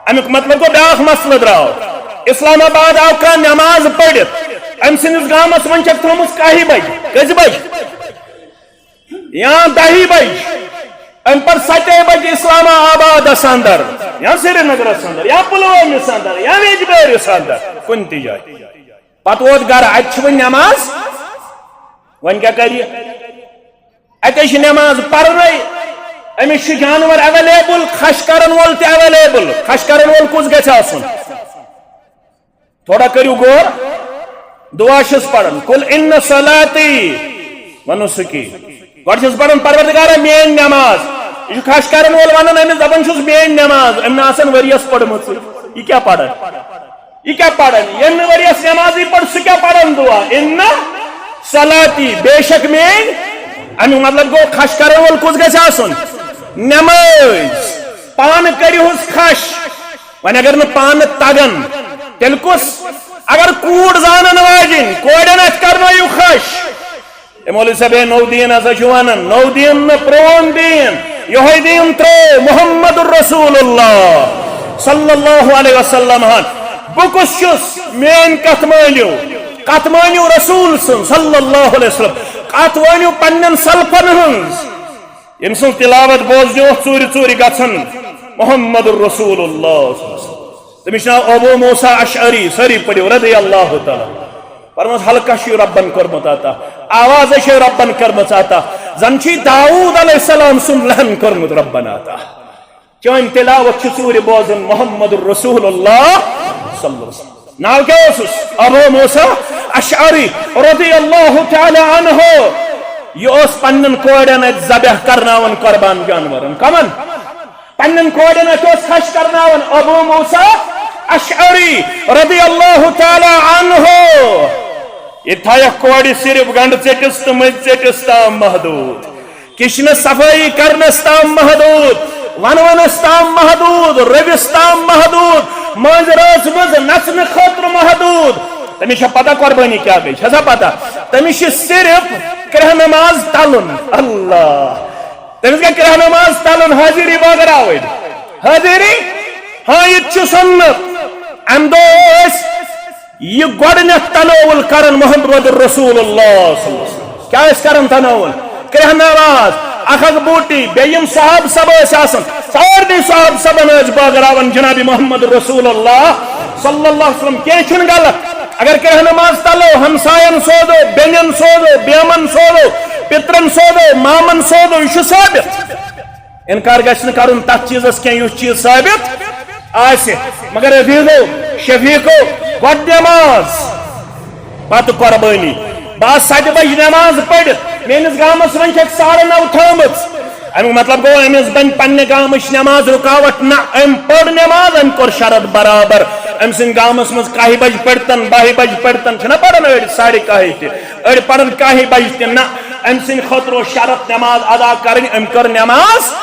اَمیُک مطلب گوٚو بیٛاکھ مسلہٕ درٛاو۔ اسلام آباد آو کانٛہہ نٮ۪ماز پٔرِتھ، أمۍ سٕنٛدِس گامَس منٛز چھَکھ تھٲومٕژ کاہہِ بجہِ۔ کٔژِ بجہِ؟ یا دَہہِ بجہِ، اَمہِ پتہٕ سَتے بجہِ اسلام آبادس اندر، یا سرینگرس اندر، یا پلوٲمِس اندر، یا ویجبیٲرِس اندر، کُنہِ تہِ جایہِ۔ پتہٕ ووت گرٕ، اتہِ چھِ وۄنۍ نٮ۪ماز، وۄنۍ کیٛاہ کرِ یہِ؟ اتے چھِ نٮ۪ماز پرنَے، أمِس چھُ جانور اویلیبل، خش کرن وول تہِ اویلیبل۔ خش کرن وول کُس گژھِ آسُن؟ تھوڑا کٔرِو غور۔ دعا چھِس پران، "قل ان صلاتی و نسکی۔" گۄڈٕ چھِس پران، "پروردگارا، میٲنۍ نماز۔" یہِ چھُ خش کرن وول ونان، أمِس دپان چھُس، "میٲنۍ نماز۔" أمۍ نہٕ آسان ؤریَس پٔرمٕژ۔ یہِ کیٛاہ پران؟ یہِ کیٛاہ پران؟ ییٚمۍ نہٕ ؤریَس نمازٕے پٔر، سُہ کیٛاہ پران دعا؟ "ان صلاتی"، بے شک میٲنۍ۔ امیُک مطلب گوٚو، خش کرن وول کُس گژھِ آسُن؟ نماز۔ پانہٕ کٔرِہُس خش۔ وۄنۍ اگر نہٕ پانہٕ تگان، تیٚلہِ کُس؟ اگر کوٗر زانن واجِنۍ، کورٮ۪ن اَتھِ کرنٲیِو خش۔ اے مولوی صٲب، ہے نوٚو دیٖن ہسا چھُ وَنان، نوٚو دیٖن نہٕ پرٛون دیٖن، یِہوٚے دیٖن ترٛوو محمد رسول اللہ صلی اللہ علیہ وسلم ہن۔ بہٕ کُس چھُس؟ میٲنۍ کتھ مٲنِو، کتھ مٲنِو رسول سٕنٛز صلی اللہ علیہ وسلم، کتھ مٲنِو پننٮ۪ن سلفن ہٕنٛز۔ ییٚمہِ سٕنٛز تلاوت بوزنہِ اوس ژوٗرِ ژوٗرِ گژھان محمد رسول اللہ۔ تٔمِس چھُ ناو ابو موسیٰ اشعری، سٲری پٔرِو رضی اللہ تعالیٰ۔ فرموس، ہلکس چھُ رۄبن کوٚرمُت عطا، آوازے چھے رۄبن کٔرمٕژ عطا، زن چھُے داوود علیہ السلام سُنٛد لہن کوٚرمُت رۄبن عطا۔ چٲنۍ تلاوت چھِ ژوٗرِ بوزان محمد رسول اللہ صلی اللہ علیہ وسلم۔ ناو کیٛاہ اوسُس؟ ابو موسیٰ اشعری رضی اللہ تعالیٰ عنہ۔ یہِ اوس پننٮ۪ن کورٮ۪ن اتھِ ذبح کرناوان قربان جانورن۔ کمن؟ پننٮ۪ن کورٮ۪ن اتھِ اوس خش کرناوان۔ ابو موسیٰ اشعری رضی اللہ تعالیٰ عنہ۔ یہِ تھایکھ کورِ صرف گنڈٕ ژیٚٹِس تہٕ مٔنٛزۍ ژیٚٹِس تام محدود۔ کچنس صفٲیی کرنس تام محدود، ونونس تام محدود، رٔوِس تام محدود، مٲنٛزِ رٲژ منٛز نژنہٕ خٲطرٕ محدود۔ تٔمِس چھا پتہ قۄربٲنی کیٛاہ گٔے؟ چھا سا پتہ؟ تٔمِس چھِ صرف کرٛہنہٕ ماز تلُن۔ اللہ! تٔمِس گٔے کرٛہنہٕ ماز تلُن، حٲضِری بٲگراوٕنۍ۔ حٲضِری؟ ہاں، یہِ تہِ چھُ سُنت۔ امہِ دۄہ ٲسۍ یہِ گۄڈٕنیتھ تناول کران محمد رسول اللہ صلی اللہ علیہ وسلم۔ کیٛاہ ٲسۍ کران تناول؟ کرٛہنہٕ ماز، اکھ اکھ بوٹی، بیٚیہِ یِم صحابہٕ سب ٲسۍ آسان، سارنٕے صحابہٕ سبن ٲسۍ بٲگراوان جناب محمد رسول اللہ صلی اللہ علیہ وسلم۔ کینٛہہ چھُنہٕ غلط۔ اگر کرٛہنہٕ ماز تلو، ہمساین سوزو، بیٚنٮ۪ن سوزو، بیمن سوزو، پِترن سوزو، مامن سوزو، یہِ چھُ ثٲبت۔ انکار گژھِ نہٕ کرُن تتھ چیٖزس کینٛہہ یُس چیٖز ثٲبت آسہِ۔ مگر عزیزو، شفیقو، گۄڈٕ نٮ۪ماز، پتہٕ قۄربٲنی۔ بہٕ آس ستہِ بجہِ نٮ۪ماز پٔرِتھ، میٲنِس گامس منٛز چھکھ ساڑٕ نو تھٲومٕژ۔ امیُک مطلب گوٚو، أمِس بنہِ پننہِ گامٕچ نٮ۪ماز رُکاوٹھ نہ۔ أمۍ پٔر نٮ۪ماز، أمۍ کوٚر شرط برابر۔ أمۍ سٕنٛدۍ گامس منٛز کاہہِ بجہِ پٔرتن، باہہِ بجہِ پٔرتن، چھِنہ پران أڑۍ ساڑِ کاہہِ تہِ، أڑۍ پران کاہہِ بجہِ تہِ نہ۔ أمۍ سٕنٛدِ خٲطرٕ اوس شرط نٮ۪ماز ادا کرٕنۍ، أمۍ کٔر نٮ۪ماز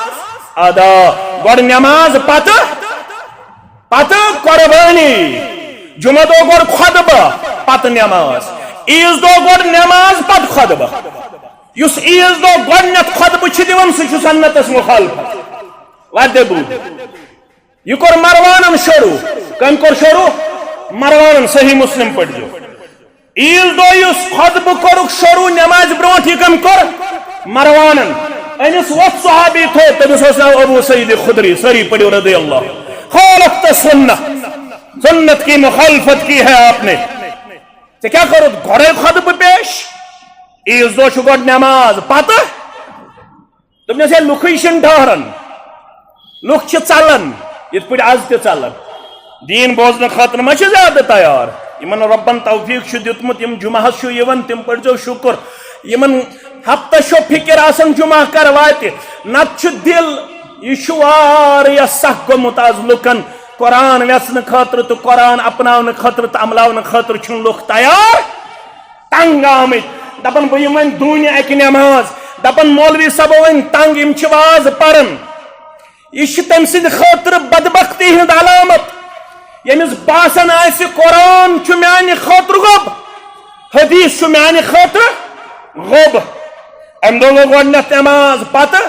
ادا۔ گۄڈٕ نٮ۪ماز، پتہٕ پتہٕ قۄربٲنی۔ جمعہ دۄہ گۄڈٕ خۄطبہٕ، پتہٕ نٮ۪ماز۔ عیٖذ دۄہ گۄڈٕ نٮ۪ماز، پتہٕ خۄطبہٕ۔ یُس عیٖذ دۄہ گۄڈٕنٮ۪تھ خۄطبہٕ چھُ دِوان، سُہ چھُ سنتس مخالفت۔ وَتہِ بوٗزِو۔ یہِ کوٚر مروانن شروٗع۔ کٔمۍ کوٚر شروٗع؟ مروانن۔ صحیح مسلم پٔرۍزیو۔ عیٖذ دۄہ یُس خۄطبہٕ کوٚرُکھ شروٗع نٮ۪مازِ برونٛٹھ، یہِ کٔمۍ کوٚر؟ مروانن۔ أمِس ووٚتھ صحابی تھوٚد، تٔمِس اوس ناو ابو سعید خدری، سٲری پٔرِو رضی اللہ۔ خالفت سنہ، سنت کی مخالفت کی ہے آپ نے۔ ژےٚ کیٛاہ کوٚرُتھ گۄڈَے خۄطبہٕ پیش؟ عیٖذ دۄہ چھُ گۄڈٕ نٮ۪ماز، پتہٕ دوٚپنَس، ہے، لُکھٕے چھِنہٕ ٹھہران، لُکھ چھِ ژلان، یِتھ پٲٹھۍ از تہِ ژلان۔ دیٖن بوزنہٕ خٲطرٕ ما چھِ زیادٕ تیار؟ یِمن رۄبن توفیٖق چھُ دیُتمُت، یِم جمعہس چھُ یِوان، تِم پٔرۍزیو شُکُر۔ یِمن ہفتس چھو فِکر آسان جمعہ کر واتہِ، نتہٕ چھُ دِل، یہِ چھُ واریاہ سخ گوٚمُت از لُکن قرآن وٮ۪ژنہٕ خٲطرٕ تہٕ قرآن اپناونہٕ خٲطرٕ تہٕ عملاونہٕ خٲطرٕ چھِنہٕ لُکھ تیار۔ تنگ آمٕتۍ، دپان، بہٕ یِمہٕ وۄنۍ دوٗنہِ اکہِ نٮ۪ماز، دپان، مولوی صٲب وۄنۍ تنگ، یِم چھِ واز پران۔ یہِ چھِ تٔمۍ سٕنٛدِ خٲطرٕ بدبختی ہٕنٛز علامت، ییٚمِس باسان آسہِ قرآن چھُ میانہِ خٲطرٕ گوٚب، حدیث چھُ میانہِ خٲطرٕ گوٚب۔ امہِ دۄہ گوٚو گۄڈٕنٮ۪تھ نٮ۪ماز، پتہٕ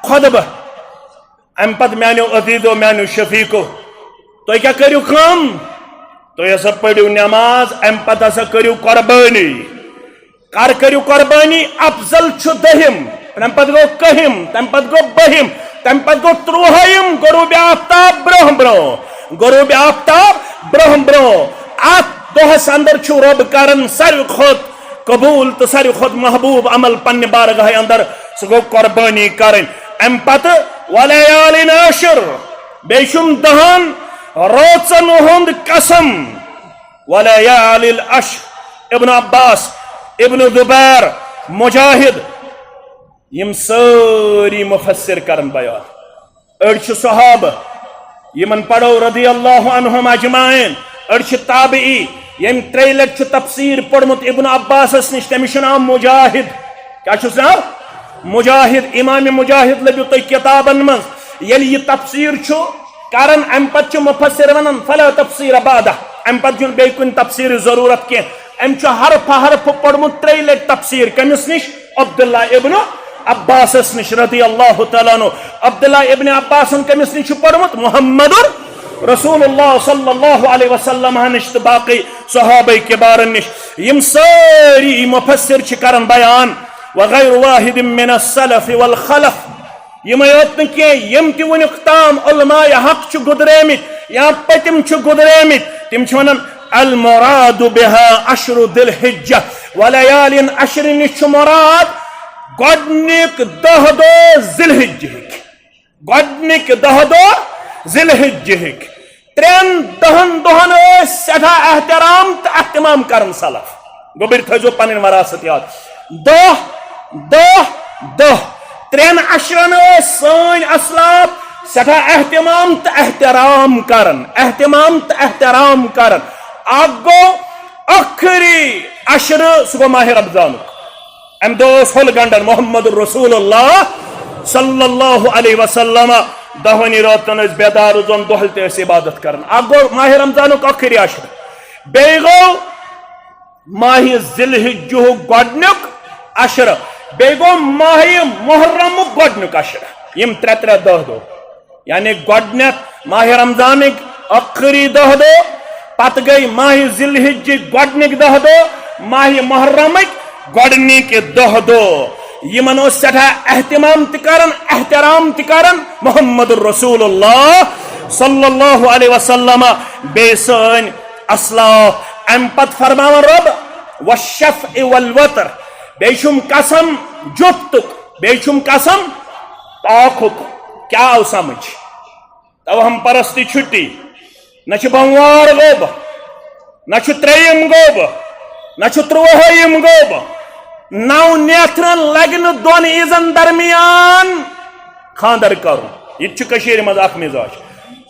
خطبہٕ۔ امہِ پتہٕ میانیو عزیزو، میانیو شفیقو، تُہۍ کیٛاہ کٔرِو کٲم؟ تُہۍ ہسا پٔرِو نٮ۪ماز، امہِ پتہٕ ہسا کٔرِو قۄربٲنی۔ کر کٔرِو قۄربٲنی؟ افضل چھُ دٔہِم، تمہِ پتہٕ گوٚو کٔہِم، تمہِ پتہٕ گوٚو بٔہِم، تمہِ پتہٕ گوٚو ترٛوہٲیِم، غروب آفتاب برونٛہہ برونٛہہ، غروب آفتاب برونٛہہ برونٛہہ۔ اتھ دۄہس اندر چھُ رۄب کران ساروی کھۄتہٕ قبول تہٕ ساروی کھۄتہٕ محبوب عمل پننہِ بارگاہہِ اندر، سُہ گوٚو قۄربٲنی کرٕنۍ۔ امہِ پتہٕ ولیالین عشر، بیٚیہِ چھُم دہن رٲژن ہُنٛد قسم۔ ولیالین عشر، ابن عباس، ابن زبیر، مجاہد، یِم سٲری مفسر کرن بیان۔ أڑۍ چھِ صحابہ، یِمن پرو رضی اللہ عنہم اجمعین، أڑۍ چھِ تابعی، ییٚمۍ ترٛیٚیہِ لٹہِ چھُ تفسیر پوٚرمُت ابن عباسس نِش، تٔمِس چھُ ناو مجاہد۔ کیٛاہ چھُس ناو؟ مجاہد۔ امام مجاہد لٔبِو تُہۍ کتابن منٛز، ییٚلہِ یہِ تفسیر چھُ کران، امہِ پتہٕ چھُ مفسر ونان، فلا تفسیر بعدہ، امہِ پتہٕ چھُنہٕ بیٚیہِ کُنہِ تفسیرٕچ ضروٗرت کینٛہہ۔ أمۍ چھُ حرفہٕ حرفہٕ پوٚرمُت ترٛیٚیہِ لٹہِ تفسیر۔ کٔمِس نِش؟ عبداللہ ابن عباسس نِش رضی اللہ تعالیٰ عنہ۔ عبداللہ ابن عباسن کٔمِس نِش چھُ پوٚرمُت؟ محمد رسول اللہ صلی اللہ علیہ وسلم نِش تہٕ باقٕے صحابہ کبارن نِش۔ یِم سٲری مفسر چھِ کران بیان، وغیر واحد من السلف والخلف۔ یِمے یوت نہٕ کینٛہہ، یِم تہِ وُنیُک تام علماء حق چھِ گُدریمٕتۍ یا پٔتِم چھِ گُدریمٕتۍ، تِم چھِ ونان، المراد بها عشر ذی الحجہ، ولیالین عشر نِش چھُ مراد گۄڈنیُک دہ دۄہ ذی الحجہٕکۍ۔ گۄڈنِکۍ دہ دۄہ ذی الحجہٕکۍ۔ ترٛٮ۪ن دہن دۄہن ٲسۍ سٮ۪ٹھاہ احترام تہٕ اہتمام کران سلف۔ گوٚبٕرۍ تھٲیزیو پنٕنۍ وراثت یاد۔ دہ، دہ، دہ۔ ترٛٮ۪ن عشرن ٲسۍ سٲنۍ اسلاف سٮ۪ٹھاہ اہتمام تہٕ احترام کران، اہتمام تہٕ احترام کران۔ اکھ گوٚو ٲخری عشرٕ، سُہ گوٚو ماہِ رمضانُک۔ امہِ دۄہ اوس ہُل گنڈان محمد رسول اللہ صلی اللہ علیہ وسلم۔ دہونی راتن ٲسۍ بیدار روزان، دۄہلہِ تہِ ٲسۍ عبادت کران۔ اکھ گوٚو ماہِ رمضانُک ٲخری عشرٕ، بیٚیہِ گوٚو ماہِ ذی الحجُک گۄڈنیُک عشرٕ، بیٚیہِ گوٚو ماہِ محرمُک گۄڈنیُک عشرٕ۔ یِم ترٛےٚ ترٛےٚ دہ دۄہ۔ یعنی گۄڈنیتھ ماہِ رمضانٕکۍ ٲخری دہ دۄہ، پتہٕ گٔے ماہِ ذی الحجٕکۍ گۄڈنِکۍ دہ دۄہ، ماہِ محرمٕکۍ گۄڈنِکۍ دہ دۄہ۔ یِمن اوس سٮ۪ٹھاہ اہتمام تہِ کران، احترام تہِ کران محمد رسول اللہ صلی اللہ علیہ وسلم، بیٚیہِ سٲنۍ اسلاف۔ امہِ پتہٕ فرماوان رۄب، والشفع والوتر، بیٚیہِ چھُم قسم جُپتُک، بیٚیہِ چھُم قسم پاکھُک۔ کیٛاہ آو سمجھ؟ توہم پرستی چھٹی۔ نہ چھُ بۄموار گوٚب، نہ چھُ ترٛیٚیِم گوٚب، نہ چھُ تُرٛوٲہِم گوٚب۔ نَو نیتھرن لگہِ نہٕ دۄن عیٖزن درمیان خانٛدر کرُن۔ یہِ تہِ چھُ کٔشیٖرِ منٛز اکھ مِزاج۔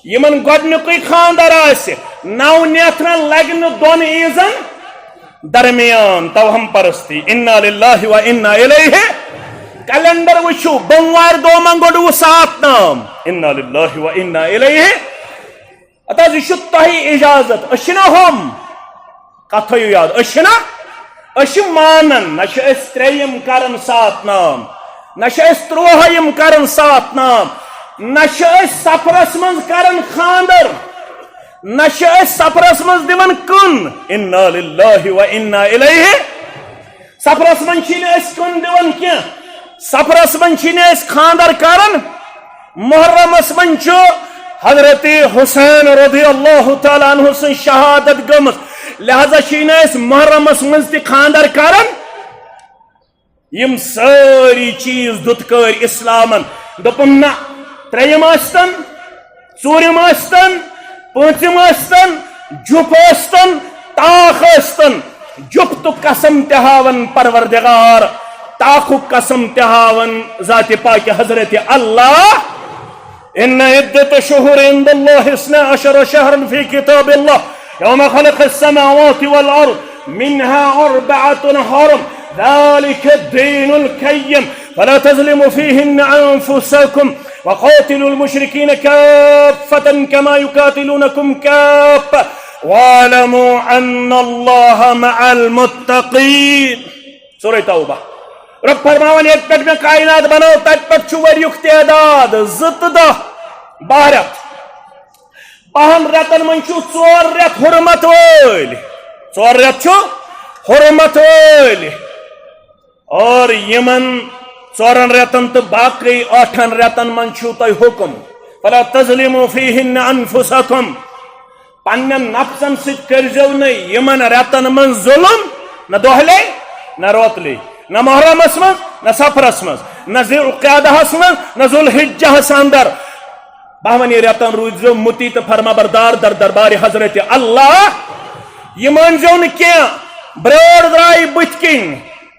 یِمن گۄڈٕنیُکُے خانٛدر آسہِ، نَو نیتھرن لگہِ نہٕ دۄن عیٖزن درمیان۔ توہم پرستی، انا للہ و انا الیہ۔ کیلنڈر وٕچھِو، بۄموارِ دۄہ ما گوٚنٛڈوٕ سات نام؟ انا للہ و انا الیہ۔ ہتہٕ حظ، یہِ چھُ تۄہہِ اجازت، أسۍ چھِنہ ہُم۔ کتھ تھٲیِو یاد، أسۍ چھِنہ، أسۍ چھِ مانان، نہ چھِ أسۍ ترٛیٚیِم کران سات نام، نہ چھِ أسۍ تُرٛوٲہِم کران سات نام، نہ چھِ أسۍ سفرس منٛز کران خانٛدر، نہ چھِ أسۍ سفرس منٛز دِوان کُن۔ انا للہ و انا الیہ۔ سفرس منٛز چھِنہٕ أسۍ کُن دِوان کینٛہہ، سفرس منٛز چھِنہٕ أسۍ خانٛدر کران۔ محرمس منٛز چھُ حضرت حسین رضی اللہ تعالیٰ عنہ سٕنٛز شہادت گٔمٕژ، لہذا چھِنہٕ أسۍ محرمس منٛز تہِ خانٛدر کران۔ یِم سٲری چیٖز دُتکٲرۍ اِسلامن۔ دوٚپُن، نہ، ترٛیٚیِم ٲسۍتن، ژوٗرِم ٲسۍتن، پٲنٛژِم ٲسۍتن، جُپھ ٲسۍتن، تاخ ٲسۍتن، جُپھ تہٕ قسم تہِ ہاون پروردگار، تاخُک قسم تہِ ہاون ذاتِ پاکِ حضرت اللہ۔ إن عدة الشهور عند الله اثنا عشر شهرا في كتاب الله يوم خلق السماوات والأرض منها أربعة حرم ذلك الدين القيم فلا تظلموا فيهن أنفسكم وقاتلوا المشركين كافة كما يقاتلونكم كافة واعلموا أن الله مع المتقين۔ سورہ توبہ۔ رب فرماوان، ییٚتہِ پٮ۪ٹھ مےٚ کائنات بنٲو، تتہِ پٮ۪ٹھ چھُ ؤریُک تعداد زٕ تہٕ دَہ، باہ رٮ۪تھ۔ باہن رٮ۪تن منٛز چھُ ژور رٮ۪تھ حرمت وٲلۍ، ژور رٮ۪تھ چھُ حرمت وٲلۍ۔ اور یِمن ژورن رٮ۪تن تہٕ باقٕے ٲٹھن رٮ۪تن منٛز چھُو تۄہہِ حُکم، فلا تظلموا فیہن انفسکم، پننٮ۪ن نفسن سۭتۍ کٔرزیو نہٕ یِمن رٮ۪تن منٛز ظلم، نہ دۄہلے، نہ روتلے، نہ محرمس منٛز، نہ صفرس منٛز، نہ ذی القعدہس منٛز، نہ ذوالحجہس اندر۔ باہوَنی رٮ۪تن روٗززیو مُطیع تہٕ فرمابردار در دربارِ حضرت اللہ۔ یہِ مٲنزیو نہٕ کینٛہہ، برٲر درٛاے بٕتھِ کِنۍ،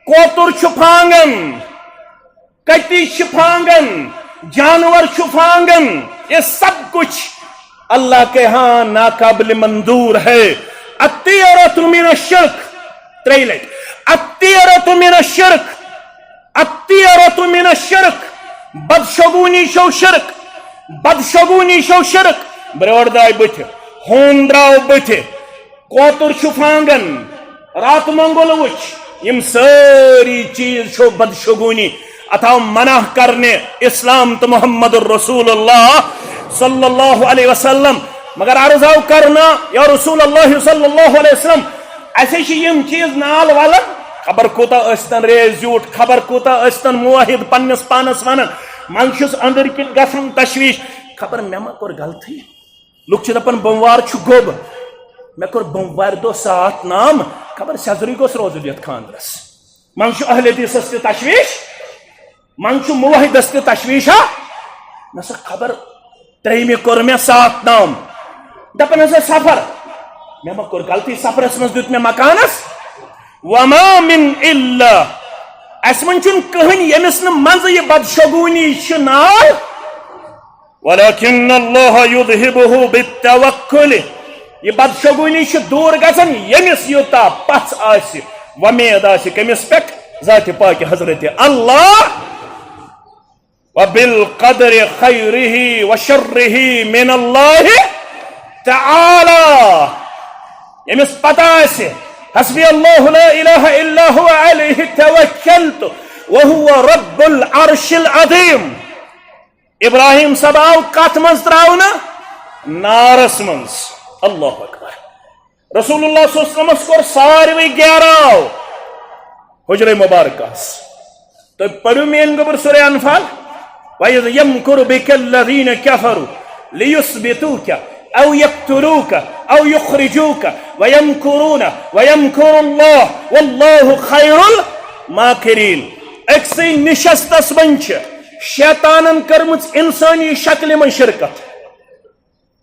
کوتُر چھُ پھانگان، کتی چھِ پھانگان، جانور چھُ پھانگان، یہ سب کچھ اللہ کے ہاں ناقابل منظور ہے۔ الطیرۃ من الشرک، ترٛیٚیہِ لٹہِ، الطیرۃ من الشرک، الطیرۃ من الشرک، بدشگونی چھو شرک، بدشگونی چھو شرک۔ برٛور درٛاے بٕتھِ، ہوٗن درٛاو بٕتھِ، کوتُر چھُ پھانگان، راتہٕ مۄنگُل وٕچھ، یِم سٲری چیٖز چھو بدشگونی۔ اتھ آو منع کرنہِ اسلام تہٕ محمد رسول اللہ صلی اللہ علیہ وسلم۔ مگر عرض آو کرنہٕ، یا رسول اللہ صلی اللہ علیہ وسلم، اسہِ چھِ یِم چیٖز نال ولان، خبر کوٗتاہ ٲسۍتن ریز زیوٗٹھ، خبر کوٗتاہ ٲسۍتن موحد پننِس پانس ونان، منٛزٕ چھُس أنٛدٕرۍ کِنۍ گژھان تشویش، خبر مےٚ ما کوٚر غلطی؟ لُکھ چھِ دَپان، بۄموار چھُ گوٚب۔ مےٚ کوٚر بۄموارِ دۄہ ساتھ نام، خبر سیٚزرٕے گوٚژھ روزُن یَتھ خانٛدرَس۔ منٛزٕ چھُ اہل حدیثس تہِ تشویش، منٛزٕ چھُ موحدس تہِ تشویش، ہا؟ نہ سا خبر ترٛیٚیمہِ کوٚر مےٚ ساتھ نام۔ دَپان ہسا سفر، مےٚ ما کوٚر غلطی سفرس منٛز دیُت مےٚ مکانس؟ وما من الا، اَسہِ منٛز چھُنہٕ کٕہٕنۍ ییٚمِس نہٕ منٛزٕ یہِ بدشگوٗنی چھِ ناو۔ ولكن الله يذهبه بالتوكل۔ یہِ بدشگونی چھِ دوٗر گژھان ییٚمِس یوٗتاہ پژھ آسہِ، وۄمید آسہِ کٔمِس پٮ۪ٹھ؟ ذاتِ پاکہِ حضرت اللہ۔ وبالقدر خيره وشره من الله تعالى۔ ییٚمِس پتہ آسہِ، حسبي الله لا إله إلا هو عليه توكلت وهو رب العرش العظيم۔ ابراہیم صٲب آو کتھ منٛز تراونہٕ؟ نارس منٛز۔ اللہ اکبر۔ رسول اللہ صلی اللہ علیہ وسلمس کوٚر ساروٕے گیراو حجرے مبارکس۔ تُہۍ پٔرِو میٲنۍ گوٚبُر سورہ انفال، وَإِذْ يَمْكُرُ بِكَ الَّذِينَ كَفَرُوا لِيُثْبِتُوكَ أَوْ يَقْتُلُوكَ أَوْ يُخْرِجُوكَ وَيَمْكُرُونَ وَيَمْكُرُ اللَّهُ وَاللَّهُ خَيْرُ الْمَاكِرِينَ۔ أکسٕے نشستس منٛز چھِ شیطانن کٔرمٕژ انسٲنی شکلہِ منٛز شرکت۔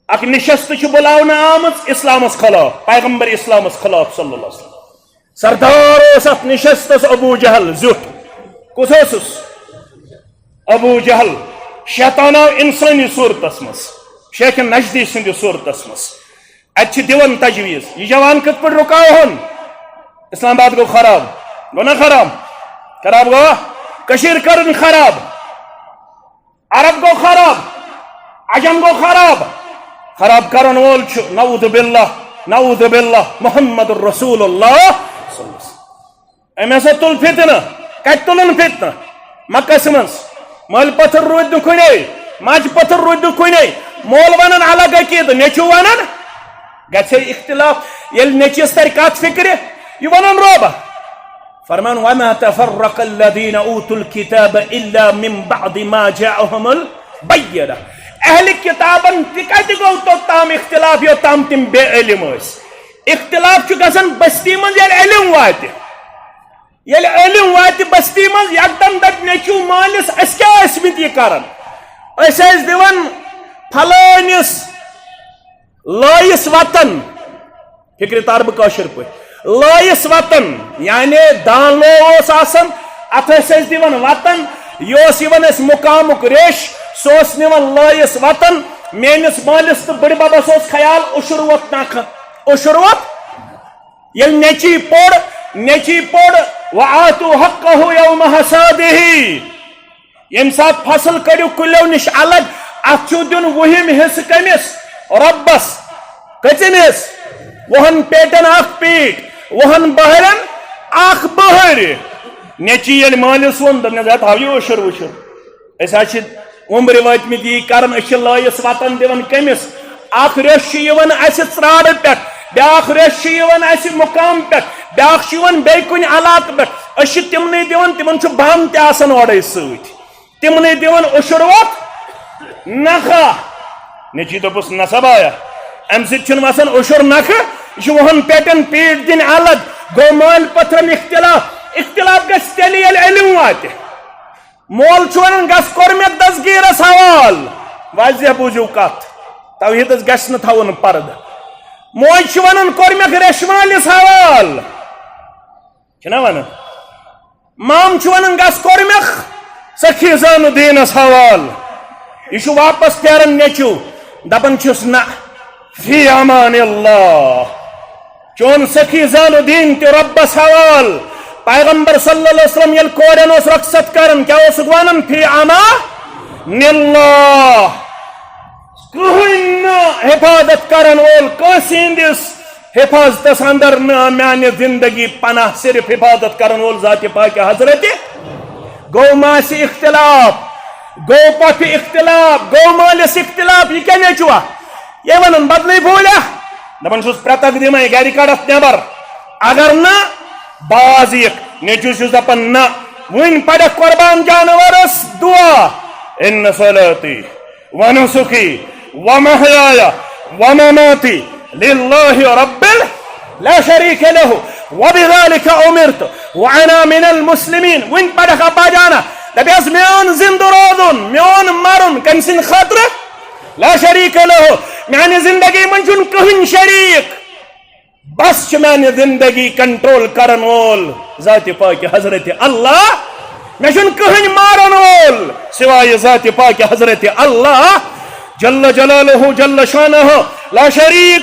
اکھ نشست چھِ بُلاونہٕ آمٕژ اسلامس خلاف، پیغمبر اسلامس خلاف صلی اللہ علیہ وسلم۔ سردار اوس اتھ نشستس ابو جہل زیُٹھ۔ کُس اوسُس؟ ابو جہل۔ شیطان آو انسٲنی صورتس منٛز، شیخ نجدی سٕنٛدِ صورتس منٛز۔ اتہِ چھِ دِوان تجویز، یہِ جوان کِتھ پٲٹھۍ رُکاوہون؟ اسلام آباد گوٚو خراب، گوٚو نا خراب؟ خراب گوٚو؟ کٔشیٖر کٔرٕن خراب، عرب گوٚو خراب، عجم گوٚو خراب۔ خراب کرن وول چھُ، نعوذ باللہ، نعوذ باللہ، محمد رسول اللہ۔ أمۍ ہسا تُل فتنہٕ۔ کتہِ تُلُن فتنہٕ؟ مکس منٛز۔ مٲلۍ پتھر روٗدۍ نہٕ کُنے، ماجہِ پتھر روٗدۍ نہٕ کُنے۔ مول ونان الگ عقیدٕ، نیٚچوٗ ونان گژھِ اختلاف۔ ییٚلہِ نیٚچوِس ترِ کتھ فکرِ، یہِ ونان روبہ۔ فرمان، "وما تفرق الذين أوتوا الكتاب إلا من بعد ما جاءهم البينة۔" اہل کتابن تہِ کتہِ گوٚو توٚتام اختلاف یوٚتام تِم بے علم ٲسۍ۔ اختلاف چھُ گژھان بستی منٛز ییٚلہِ علم واتہِ۔ ییٚلہِ علم واتہِ بستی منٛز، یکدم دپہِ نیٚچوٗ مٲلِس، "أسۍ کیٛاہ ٲسۍ مٕتۍ یہِ کران؟ أسۍ ٲسۍ دِوان فلٲنِس لٲیِس وطن۔" فکرِ تار بہٕ کٲشِر پٲٹھۍ۔ لٲیِس وطن، یعنی دانلو اوس آسان، اتھ ٲسۍ أسۍ دِوان وطن۔ یہِ اوس یِوان اَسہِ مُقامُک ریش، سُہ اوس نِوان لٲیِس وطن۔ میٲنِس مٲلِس تہٕ بٕڈِ ببس اوس خیال، اُشُر ووت نکھٕ، اُشُر ووت۔ ییٚلہِ نیٚچی پوٚر، نیٚچی پوٚر، "وآتوا حقه يوم حصاده۔" ییٚمہِ ساتہٕ فصل کٔڑِو کُلیو نِش الگ، اتھ چھُو دیُن وُہِم حصہٕ کٔمِس؟ رۄبس۔ کٔژِم حصہٕ؟ وُہن پیٹٮ۪ن اکھ پیٖٹ، وُہن بہرن اکھ بہر۔ نیٚچی ییٚلہِ مٲلِس ووٚن، دوٚپنس، "ہے، تھاو یہِ اُشُر وُشُر۔ أسۍ حظ چھِ وُمبرِ وٲتۍ مٕتۍ یی کران، أسۍ چھِ لٲیِس وطن دِوان کٔمِس؟ اکھ ریوٚش چھُ یِوان اسہِ ژرارٕ پٮ۪ٹھ، بیٛاکھ ریوٚش چھُ یِوان اسہِ مُقام پٮ۪ٹھ، بیٛاکھ چھُ یِوان بیٚیہِ کُنہِ علاقہٕ پٮ۪ٹھ۔ أسۍ چھِ تِمنٕے دِوان، تِمن چھُ بم تہِ آسان اورَے سۭتۍ۔ تِمنٕے دِوان اُشُر ووت نکھٕ۔" نیٚچی دوٚپُس، "نسا بایا، امہِ سۭتۍ چھُنہٕ وسان اُشُر نکھٕ، یہِ چھُ وُہن پیٹٮ۪ن پیٖٹ دِنۍ الگ۔" گوٚو مٲلۍ پتھرن اختلاف۔ اختلاف گژھِ تیٚلہِ، ییٚلہِ علم واتہِ۔ مول چھُ ونان، "گژھ کوٚر مےٚ دستگیٖرس حوال۔" واضح بوٗزِو کتھ، توحیٖدس گژھِ نہٕ تھاوُن پردٕ۔ موج چھِ ونان، "کوٚر مےٚ ریشمٲلِس حوال۔" چھِنہ ونان؟ مام چھُ ونان، "گژھ کوٚر مےٚ سخی زانُ دیٖنس حوال۔" یہِ چھُ واپس پھیران نیٚچوٗ، دپان چھُس، "نہ، فی امان اللہ۔" چون سخی زانُ دیٖن تہِ رۄبس حوال۔ پیغمبر صلی اللہ علیہ وسلم ییٚلہِ کورٮ۪ن اوس رۄخصت کران، کیٛاہ اوسُکھ ونان؟ فی امان اللہ۔ کٕہٕنۍ نہٕ حفاظت کرن وول کٲنٛسہِ ہٕنٛدِس حفاظتس اندر نہٕ میانہِ زندگی پناہ، صرف حفاظت کرن وول ذاتِ پاکِ حضرت۔ گوٚو ماسہِ اختلاف، گوٚو پۄپھِ اختلاف، گوٚو مٲلِس اختلاف، یہِ کیٛاہ نیٚچوا؟ یہِ ونان بدلٕے بوٗلیا؟ دپان چھُس، پرٛتکھ دِمے گرِ کڑتھ نٮ۪بر۔ اگر نہٕ، باز یِکھ۔ نیٚچوِس چھُس دپان، نہ، وُنہِ پرکھ قربان جانورس دعا، ان صلاتی ونسکی ومحیای ومماتی للہ رب ال-، لا شریک لہ وبذالک امرت وانا من المسلمین۔ وُنہِ پرکھ ابا جانا، دپیس، میون زندٕ روزُن، میون مرُن کٔمۍ سٕنٛدِ خٲطرٕ؟ لا شریک لہ۔ میانہِ زندگی منٛز چھُنہٕ کٕہٕنۍ شریک۔ بس چھُ میانہِ زندگی کنٹرول کرن وول ذاتِ پاکِ حضرت اللہ۔ مےٚ چھُنہٕ کٕہٕنۍ مارن وول سوائے ذاتِ پاکِ حضرت اللہ جل جلالہ جل شانہ، لا شریک۔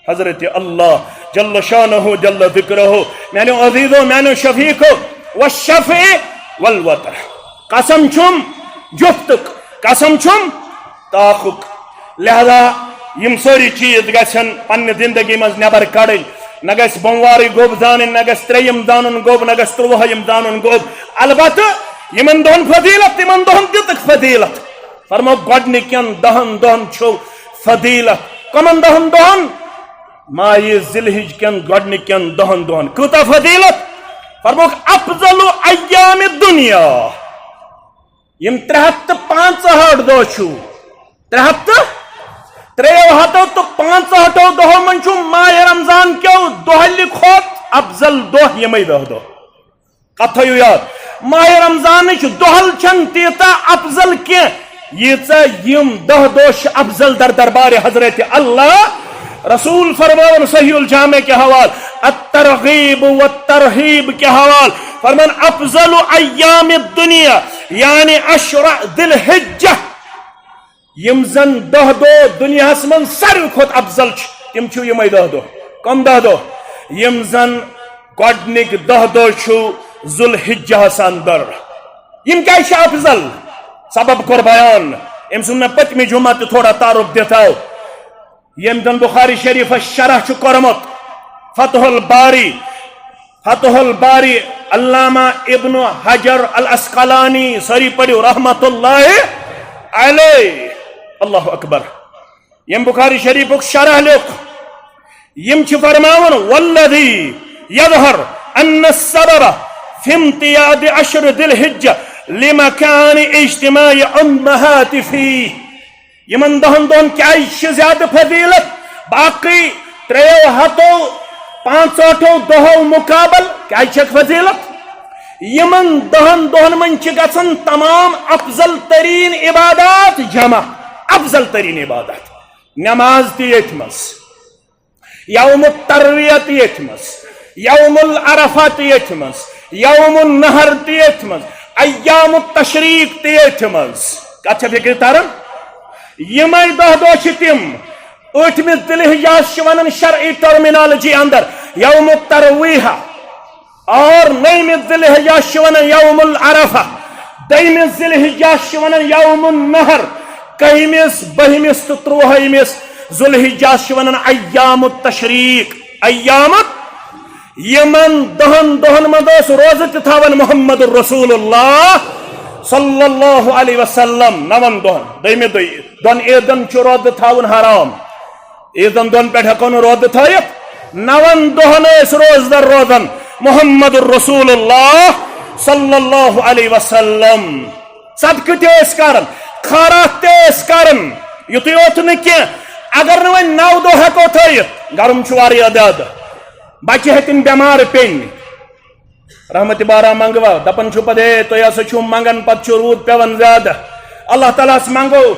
حضرت اللہ جل شانہ جل ذکرہ، میانیو عزیزو، میانیو شفیقو، والشفع والوتر۔ قسم چھُم جفتُک، قسم چھُم تاخُک۔ لہذا یِم سٲری چیٖز گژھن پننہِ زندگی منٛز نٮ۪بر کڑٕنۍ۔ نہ گژھِ بۄموارٕے گوٚب زانٕنۍ، نہ گژھِ ترٛیٚیِم زانُن گوٚب، نہ گژھِ تُرٛوٲہِم زانُن گوٚب۔ البتہ یِمن دۄہن فضیلت، تِمن دۄہن دِژٕکھ فضیلت۔ فرموو، گۄڈٕنِکٮ۪ن دَہن دۄہن چھُو فضیلت۔ کمن دَہن دۄہن؟ ماہِ ذی الحج کٮ۪ن گۄڈٕنِکٮ۪ن دَہن دۄہن۔ کۭژاہ فضیلت؟ فرمووُکھ، افضل ایام الدنیا۔ یِم ترٛےٚ ہتھ تہٕ پانٛژہٲٹھ دۄہ چھُو، ترٛےٚ ہتھ تہٕ ترٛیٚیو ہتو تہٕ پانٛژہٲٹھو دۄہو منٛز چھُ ماہِ رمضان کیو دۄہلہِ کھۄتہٕ افضل دۄہ یِمے دَہ دۄہ۔ کتھ تھٲیِو یاد، ماہِ رمضانٕچ دۄہل چھَنہٕ تیٖژاہ افضل کینٛہہ، ییٖژاہ یِم دَہ دۄہ چھِ افضل در دربار حضرت اللہ۔ رسول فرماوان صحیح الجامع کے حوال، الترغیب و ترہیب کے حوال، فرمان افضل ایام الدنیا، یعنی عشر ذی الحجہ، یِم زن دَہ دۄہ دُنیاہس منٛز ساروی کھۄتہٕ افضل چھِ، تِم چھِ یِمے دَہ دۄہ۔ کم دَہ دۄہ؟ یِم زن گۄڈنِکۍ دَہ دۄہ چھُ ذوالحجہس اندر۔ یِم کیازِ چھِ افضل؟ سبب کوٚر بیان، أمۍ سُنٛد مےٚ پٔتمہِ جمعہ تہِ تھوڑا تعارف دِتھ آو۔ ییٚمۍ زن بخاری شریفس شرح چھُ کوٚرمُت، فتح الباری، فتح الباری، علامہ ابن حجر العسقلانی، سٲری پٔرِو رحمت اللہ علیہ۔ اللہ اکبر۔ ییٚمۍ بخاری شریفُک شرح لیوٚکھ، یِم چھِ فرماوان، والذی یظہر ان السبب فی امتیاز عشر ذی الحجہ لمکان اجتماع امہات فیہ۔ یِمن دَہن دۄہن کیازِ چھِ زیادٕ فضیلت باقٕے ترٛیٚیو ہتو پانٛژہٲٹھو دۄہو مقابل؟ کیازِ چھکھ فضیلت؟ یِمن دَہن دۄہن منٛز چھِ گژھان تمام افضل ترین عبادات جمع۔ افضل ترین عبادات، نماز تہِ ییٚتھۍ منٛز، یوم الترویہ تہِ ییٚتھۍ منٛز، یوم العرفہ تہِ ییٚتھۍ منٛز، یوم النحر تہِ ییٚتھۍ منٛز، ایام التشریق تہِ ییٚتھۍ منٛز۔ کتھ چھےٚ فکرِ تران؟ یِمے دَہ دۄہ چھِ تِم۔ ٲٹھمہِ ذی الحجہ چھِ ونان شرعی ٹرمینالوجی اندر یوم الترویہ، اور نٔیمہِ ذی الحجہ چھِ ونان یوم العرفہ، دٔیمہِ ذی الحجہ چھِ ونان یوم النحر، کٔہمِس، بٔہمِس تہٕ تُرٛوہٲیمِس ذی الحجہ چھِ ونان ایام التشریق۔ ایام الت-، یِمن دَہن دۄہن منٛز اوس روزٕ تہِ تھاوان محمد رسول اللہ صلی اللہ علیہ وسلم۔ نَوَن دۄہن، دٔیمہِ دۄہہِ دۄن عیٖدن چھُ روزٕ تھاوُن حرام۔ عیٖدن دۄن پٮ۪ٹھ ہٮ۪کو نہٕ روزٕ تھٲیِتھ۔ نَوَن دۄہن ٲسۍ روزدر روزان محمد رسول اللہ صلی اللہ علیہ وسلم۔ صدقہٕ تہِ ٲسۍ کران، خٲرات تہِ ٲسۍ کران۔ یُتُے یوت نہٕ کینٛہہ، اگر نہٕ وۄنۍ نَو دۄہ ہٮ۪کو تھٲیِتھ، گرم چھُ واریاہ زیادٕ، بچہِ ہیٚتِن بٮ۪مار پیٚنۍ۔ رحمت بارہ منگوا، دپان چھُ پتہٕ، "ہے، تُہۍ ہسا چھِو منگان، پتہٕ چھُ روٗد پٮ۪وان زیادٕ۔" اللہ تعالیٰ ہس منگو،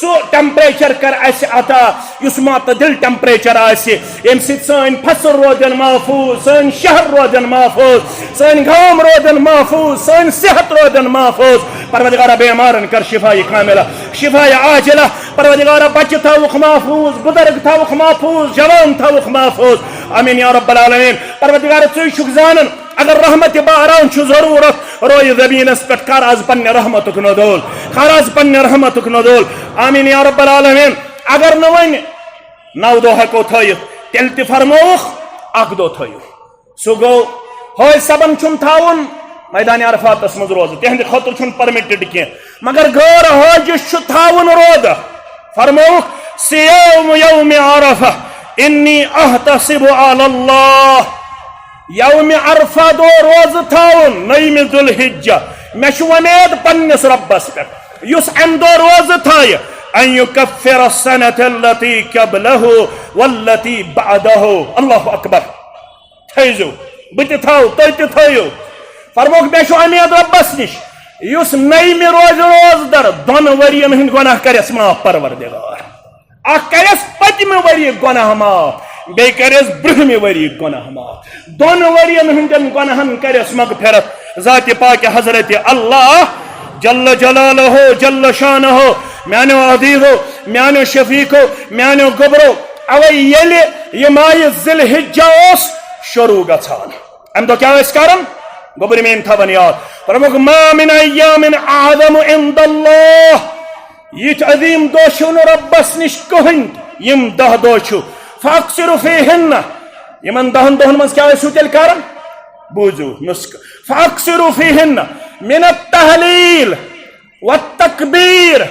سُہ ٹیمپریچر کر اسہِ عطا یُس معتدل ٹیمپریچر آسہِ، ییٚمہِ سۭتۍ سٲنۍ فصل روزن محفوظ، سٲنۍ شہر روزن محفوظ، سٲنۍ گام روزن محفوظ، سٲنۍ صحت روزن محفوظ۔ پروردگارہ، بیمارن کر شفا کاملہ، شفا عاجلہ۔ پروردگارہ، بچہِ تھاوُکھ محفوظ، بزرگ تھاوُکھ محفوظ، جوان تھاوُکھ محفوظ۔ آمین یا رب العالمین۔ پروردگارہ، ژٕے چھُکھ زانان، اگر رحمت باران چھُ ضرورت، رویہِ زمینس پٮ۪ٹھ کر از پننہِ رحمتُک نزول، کر از پننہِ رحمتُک نزول۔ آمین یا رب العالمین۔ اگر نہٕ وۄنۍ نَو دۄہ ہٮ۪کو تھٲیِتھ، تیٚلہِ تہِ فرمووُکھ، اکھ دۄہ تھٲیِو۔ سُہ گوٚو، حٲج صٲبن چھُنہٕ تھاوُن میدان عرفاتس منٛز روزٕ، تِہنٛدِ خٲطرٕ چھُنہٕ پرمٹڈ کینٛہہ، مگر غٲر حٲجِس چھُ تھاوُن روزٕ۔ فرمووُکھ، صیام یوم عرفہ انی احتسب علی اللہ۔ یوم عرفہ دۄہ روزٕ تھاوُن، نٔیمہِ ذوالحجہ، مےٚ چھُ وۄمید پننِس رۄبس پٮ۪ٹھ، یُس امہِ دۄہ روزٕ تھایہِ، ان یکفر السنة التي قبلہ والتي بعدہ۔ اللہ اکبر۔ تھٲیزیو، بہٕ تہِ تھاوٕ، تُہۍ تہِ تھٲیِو۔ فرموکھ، مےٚ چھُ امید رۄبس نِش، یُس نٔیمہِ روزِ روزدر، دۄن ؤرین ہٕنٛدۍ گۄناہ کرٮ۪س معاف پروردگار۔ اکھ کرٮ۪س پٔتمہِ ؤریہِ گۄناہ معاف، بیٚیہِ کرٮ۪س برٛونٛہمہِ ؤریہِ گۄناہ معاف۔ دۄن ؤرین ہٕنٛدٮ۪ن گۄناہن کرٮ۪س مغفرت۔ ذاتِ پاکِ حضرت اللہ جل جلالہ، جل شانہ، میانیو عزیزو، میانیو شفیقو، میانیو گوٚبرو، اوے ییٚلہِ یہِ ماہِ ذی الحجہ اوس شروع گژھان، امہِ دۄہ کیٛاہ ٲسۍ کران؟ گوٚبرۍ میٲنۍ تھاوان یاد، فرمووُکھ، ما من ایام اعظم عند اللہ، یِتھۍ عظیٖم دۄہ چھِو نہٕ رۄبس نِش کٕہٕنۍ تہِ، یِم دَہ دۄہ چھِو۔ فاکثروا فیہن، یِمن دَہن دۄہن منٛز کیٛاہ ٲسِو تیٚلہِ کران؟ بوٗزِو نُسخہٕ، فاکثروا فیہن من التہلیل والتکبیر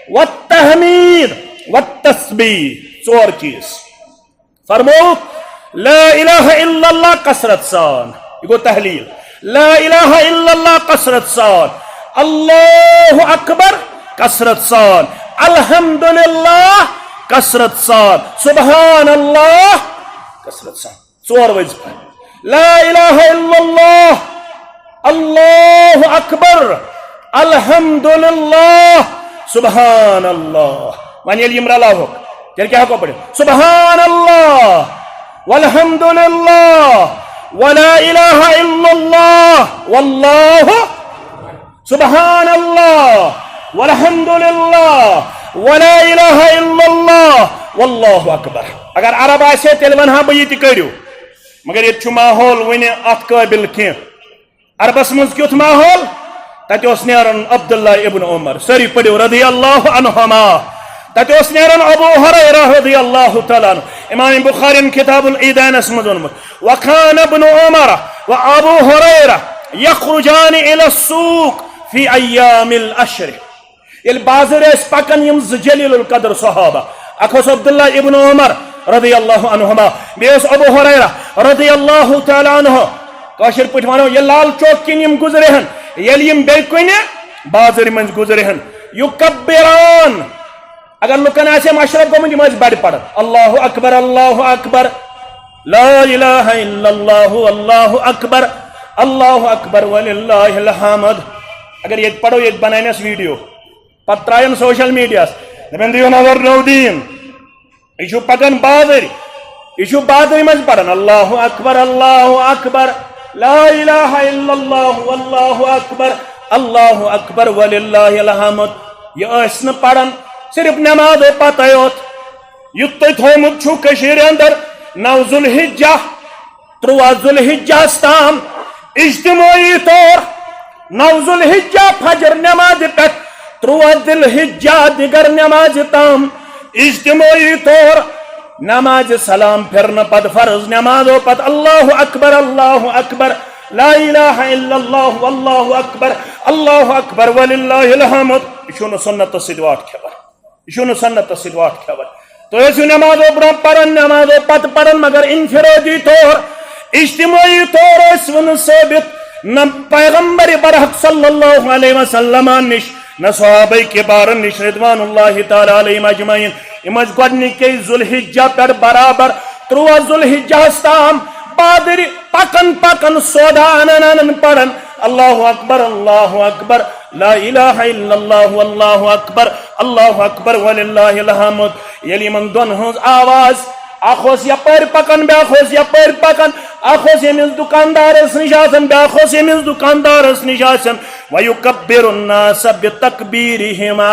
والتحمید والتسبیح، ژور چیٖز۔ فرمووُکھ، لا الہ الا اللہ کثرت سان، یہِ گوٚو تحلیل۔ لا الہ الا اللہ کثرت سان، اللہ اکبر کثرت سان، الحمدللہ کثرت سان، سبحان اللہ کثرت سان۔ ژور وظیفہٕ۔ لا الہ الا اللہ، اللہ اکبر، الحمدللہ، سبحان اللہ۔ وۄنۍ ییٚلہِ یِم رلاوہوکھ، تیٚلہِ کیٛاہ ہٮ۪کو پٔرِتھ؟ سبحان اللہ، والحمد للہ، ولا الہ الا اللہ، واللہ، سبحان اللہ، والحمد للہ، ولا الہ الا اللہ، واللہ اکبر۔ اگر عرب آسہِ ہے، تیٚلہِ ونہٕ ہا بہٕ یہِ تہِ کٔرِو، مگر ییٚتہِ چھُ ماحول وُنہِ اتھ قٲبل کینٛہہ۔ عربس منٛز کیُتھ ماحول؟ تتہِ اوس نیران عبداللہ ابن عمر، سٲری پٔرِو، رضی اللہ عنہما۔ تتہِ اوس نیران ابو ہریرہ رضی اللہ تعالیٰ عنہ۔ امام بخارین کتاب العیدینس منٛز ووٚنمُت، وکان ابن عمر و ابو ہریرہ یخرجان الی السوق فی ایام العشر۔ ییٚلہِ بازر ٲسۍ پکان یِم زٕ جلیل القدر صحابہ، اکھ اوس عبداللہ ابن عمر رضی اللہ عنہما، بیٚیہِ اوس ابو ہریرہ رضی اللہ تعالیٰ عنہ۔ کٲشِر پٲٹھۍ ونو، یہِ لال چوک کِنۍ یِم گُزرے ہن، ییٚلہِ یِم بیٚیہِ کُنہِ بازرِ منٛز گُزرے ہن، یُکبِّران، اگر لُکن آسہِ ہے مشرب گوٚمُت، یِم ٲسۍ بڑِ پران، اللہ اکبر، اللہ اکبر، لا الہ الا اللہ، اللہ اکبر، اللہ اکبر وللہ الحمد۔ اگر ییٚتہِ پرو، ییٚتہِ بناونس ویڈیو، پتہٕ ترٛاون سوشل میڈیاہس، دپن، دِیِو نظر نو دین، یہِ چھُ پکان بازر، یہِ چھُ بازرِ منٛز پران، اللہ اکبر، اللہ اکبر، لا الہ الا اللہ، اللہ اکبر، اللہ اکبر وللہ الحمد۔ یہِ ٲسۍ نہٕ پران صرف نمازو پتے یوت۔ یُتھ تۄہہِ تھوٚومُت چھُو کٔشیٖرِ اندر نو ذوالحجہ، ترٛواہ ذوالحجس تام اجتماعی طور، نو ذوالحجہ فجر نمازِ پٮ۪ٹھ ترٛواہ ذوالحجہ دِگر نمازِ تام اجتماعی طور نمازِ سلام پھرنہٕ پتہٕ فرض نمازو پتہٕ اللہ اکبر، اللہ اکبر، لا الہ الا اللہ، اللہ اکبر، اللہ اکبر وللہ الحمد۔ یہِ چھُنہٕ سنتس سۭتۍ واٹھ کھٮ۪وان۔ یہِ چھُنہٕ سنتس سۭتۍ واٹھ کھٮ۪وان۔ تُہۍ ٲسِو نمازو برونٛہہ پران، نمازو پتہٕ پران، مگر انفرادی طور، اجتماعی طور ٲسوٕ نہٕ ثٲبت نہ پیغمبر برحق صلی اللہ علیہ وسلم نِش، نہ صحابہ کبارن نِش رضوان اللہ تعالیٰ علیہم اجمعین۔ یِم ٲسۍ گۄڈنِکے ذوالحجہ پٮ۪ٹھ برابر ترٛواہ ذوالحجہس تام پادٕرۍ پکان پکان سودا انان انان پران، اللہ اکبر، اللہ اکبر، لا الہ الا اللہ، اللہ اکبر، اللہ اکبر وللہ الحمد۔ ییٚلہِ یِمن دۄن ہٕنٛز آواز، اکھ اوس یپٲرۍ پکان، بیٛاکھ اوس یپٲرۍ پکان، اکھ اوس ییٚمِس دُکاندارس نِش آسان، بیٛاکھ اوس ییٚمِس دُکاندارس نِش آسان، ویکبر الناس بتکبیرہما۔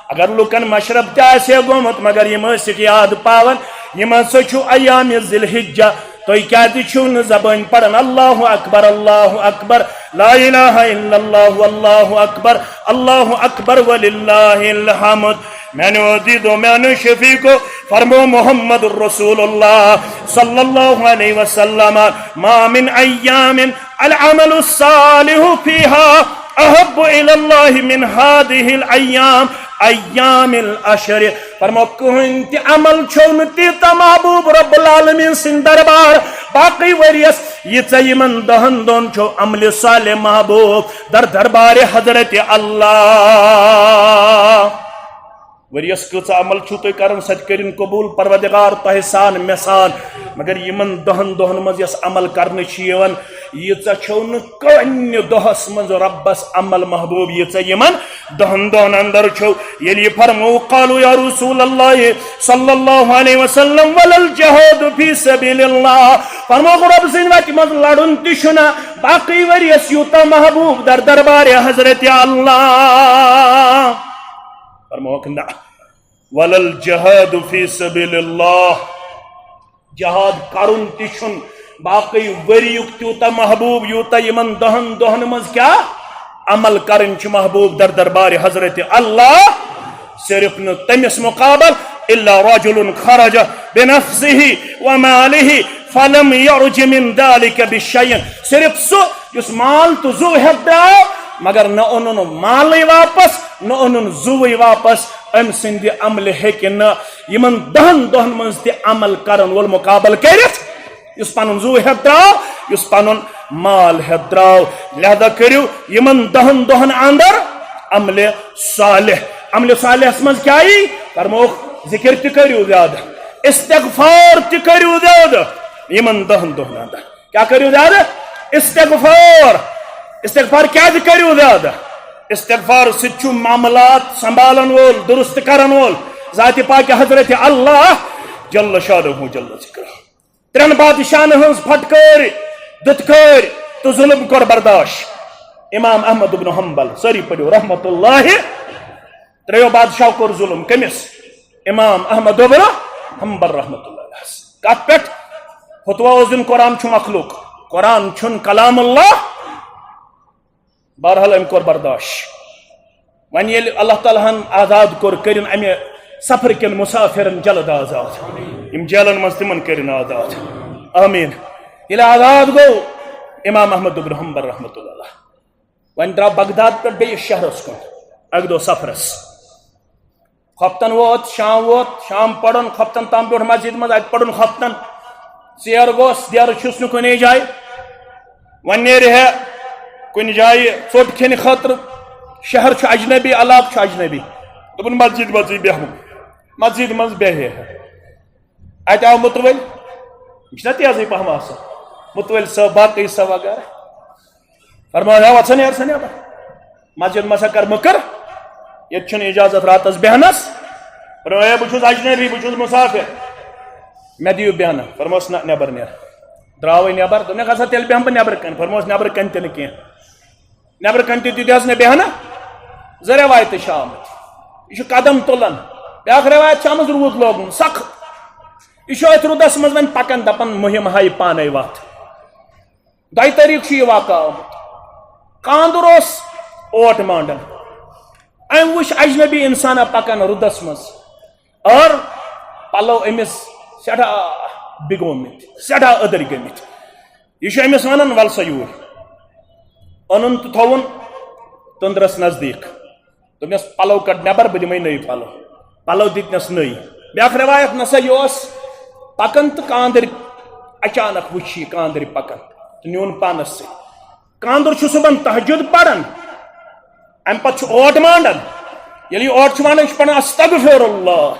اگر لُکن مشرب تہِ آسہِ ہے گوٚمُت، مگر یِم ٲسِکھ یاد پاوان، یِم ہسا چھُ ایام ذی الحجہ۔ تُہۍ کیازِ چھِو نہٕ زبٲنۍ پران اللہ اکبر، اللہ اکبر، لا الہ الا اللہ، اللہ اکبر، اللہ اکبر وللہ الحمد؟ میانیو عزیزو، میانیو شفیقو، فرمو محمد رسول اللہ صلی اللہ علیہ وسلم، ما من ایام العمل الصالح فیہا احب الی اللہ من ہذہ الایام، ایام العشر۔ فرمو، کٕہٕنۍ تہِ عمل چھو نہٕ تیٖژاہ محبوب رب العالمین سٕنٛدِ دربار باقٕے ؤریس، ییٖژاہ یِمن دہن دۄہن چھو عملِ صالح محبوب در دربارِ حضرت اللہ۔ ؤریس کۭژاہ عمل چھُو تُہۍ کران، سۄ تہِ کٔرِن قبوٗل پروردگار تۄہہِ سان مےٚ سان۔ مگر یِمن دہن دۄہن منٛز یۄس عمل کرنہٕ چھِ یِوان، ییٖژاہ چھو نہٕ کُنہِ دۄہس منٛز رۄبس عمل محبوب، ییٖژاہ یِمن دہن دۄہن اندر چھو۔ ییٚلہِ یہِ فرموو، قالوا یا رسول اللہ صلی اللہ علیہ وسلم، ولا الجہاد فی سبیل اللہ؟ فرمووُکھ، رۄب سٕنٛدِ وتہِ منٛز لڑُن تہِ چھُنہ باقٕے ؤریس یوٗتاہ محبوب در دربارِ حضرت اللہ؟ فرمووُکھ، نہ۔ ولا الجہاد فی سبیل اللہ، جہاد کرُن تہِ چھُنہٕ باقٕے ؤریُک تیوٗتاہ محبوب یوٗتاہ یِمن دہن دۄہن منٛز کیٛاہ عمل کرٕنۍ چھِ محبوب در دربارِ حضرت اللہ۔ صرف نہٕ تٔمِس مُقابل، الا رجل خرج بنفسہ ومالہ فلم یرج من ذلک بشیء، صرف سُہ یُس مال تہٕ زُو ہٮ۪تھ درٛاو، مگر نہ اوٚنُن مالٕے واپس، نہ اوٚنُن زُوٕے واپس، أمۍ سٕنٛدِ عملہِ ہیٚکہِ نہٕ یِمن دہن دۄہن منٛز تہِ عمل کرن وول مُقابلہٕ کٔرِتھ، یُس پنُن زُو ہٮ۪تھ درٛاو، یُس پنُن مال ہٮ۪تھ درٛاو۔ لہذا کٔرِو یِمن دہن دۄہن اندر عملِ صالح۔ عملِ صالحس منٛز کیٛاہ یی؟ فرمووُکھ، ذکر تہِ کٔرِو زیادٕ، استغفار تہِ کٔرِو زیادٕ یِمن دہن دۄہن اندر۔ کیٛاہ کٔرِو زیادٕ؟ استغفار۔ استغفار کیٛازِ کٔرِو زیادٕ؟ استغفار سۭتۍ چھُ معاملات سنبھالن وول، درست کرن وول ذات پاک حضرت اللہ جل شانہ جل ذکرہ۔ ترٛٮ۪ن بادشاہن ہٕنٛز پھٹکٲرۍ، دُتھکٲرۍ تہٕ ظلم کوٚر برداش۔ امام احمد ابن حنبل، سٲری پٔرِو رحمت اللہ، ترٛیٚیو بادشاہو کوٚر ظلم۔ کٔمِس؟ امام احمد ابن حنبل رحمت اللہ علیہس۔ کتھ پٮ۪ٹھ؟ فتویٰ اوس دیُن قرآن چھُ مخلوق، قرآن چھُنہٕ کلام اللہ۔ بہرحال أمۍ کوٚر برداش۔ وۄنۍ ییٚلہِ اللہ تعالیٰ ہن آزاد کوٚر، کٔرِن اَمہِ سفر کٮ۪ن مسافرن جلد آزاد۔ یِم جیلن منٛز تِمن کٔرِن آزاد۔ آمین۔ ییٚلہِ آزاد گوٚو امام احمد ابن حنبل رحمت اللہ علیہ، وۄنۍ درٛاو بغداد پٮ۪ٹھ بیٚیِس شہرس کُن اَکہِ دۄہ سفرس۔ خۄفتن ووت، شام ووت، شام پرُن خۄفتن تام بیوٗٹھ مسجد منٛز، اَتہِ پرُن خۄفتن۔ ژیر گوٚو، ژیرٕ چھُس نہٕ کُنے جایہِ۔ وۄنۍ نیرِ ہے کُنہِ جایہِ ژوٚٹ کھیٚنہِ خٲطرٕ، شہر چھُ اجنبی، علاقہٕ چھُ اجنبی۔ دوٚپُن، مسجد منٛزٕے بیٚہمہٕ، مسجد منٛز بیٚہہِ ہے۔ اَتہِ آو مُتوٲلۍ، یِم چھِنہ تیزٕے پہم آسان، مُتوٲلۍ صٲب، باقٕے صٲب وغیرہ۔ فرماو، ہے، وۄتھ سا نیر سا نٮ۪بر۔ مسجد مسا کر مٔکٕر، ییٚتہِ چھُنہٕ اجازت راتس بیہنس۔ فرماو، ہے، بہٕ چھُس اجنبی، بہٕ چھُس مسافر، مےٚ دِیِو بیہنہٕ۔ فرموس، نہ، نٮ۪بر نیر۔ درٛاوٕے نٮ۪بر، دوٚپنکھ، ہسا تیٚلہِ بیہمہٕ بہٕ نٮ۪برٕ کنہِ۔ فرموس، نٮ۪برٕ کنہِ تہِ نہٕ کینٛہہ، نٮ۪برٕ کنہِ تہِ دِتہس نہٕ بیہنہٕ۔ زٕ رٮ۪وایتہٕ چھِ آمٕتۍ، یہِ چھُ قدم تُلان۔ بیٛاکھ رٮ۪وایت چھِ آمٕژ، روٗد لوگُن سخت، یہِ چھُ أتھۍ روٗدس منٛز وۄنۍ پکان، دپان، مُہِم ہایہِ پانے وتھ۔ دۄیہِ طریٖقہٕ چھُ یہِ واقعہ آمُت۔ کاندُر اوس اوٹ مانڈان۔ أمۍ وٕچھ اجنبی انسانا پکان رُدس منٛز، اور پلو أمِس سٮ۪ٹھاہ بِگومٕتۍ، سٮ۪ٹھاہ أدٕرۍ گٔمٕتۍ۔ یہِ چھُ أمِس ونان، ول سا یوٗرۍ۔ اوٚنُن تہٕ تھووُن تٔنٛدرس نزدیٖک۔ دوٚپنَس، پَلو کَڑ نٮ۪بر، بہٕ دِمَے نٔوۍ پَلو۔ پَلو دِتنَس نٔوۍ۔ بیٛاکھ رٮ۪وایت نہ سا، یہِ اوس پَکان تہٕ کاندٕرۍ اچانک وٕچھ یہِ کاندٕرۍ پَکان تہٕ نیوٗن پانَس سۭتۍ۔ کاندُر چھُ صُبحن تہجد پَران، اَمہِ پَتہٕ چھُ اوٹ مانڈان۔ ییٚلہِ یہِ اوٹ چھُ مانڈان، یہِ چھُ پَران، "استغفر اللہ،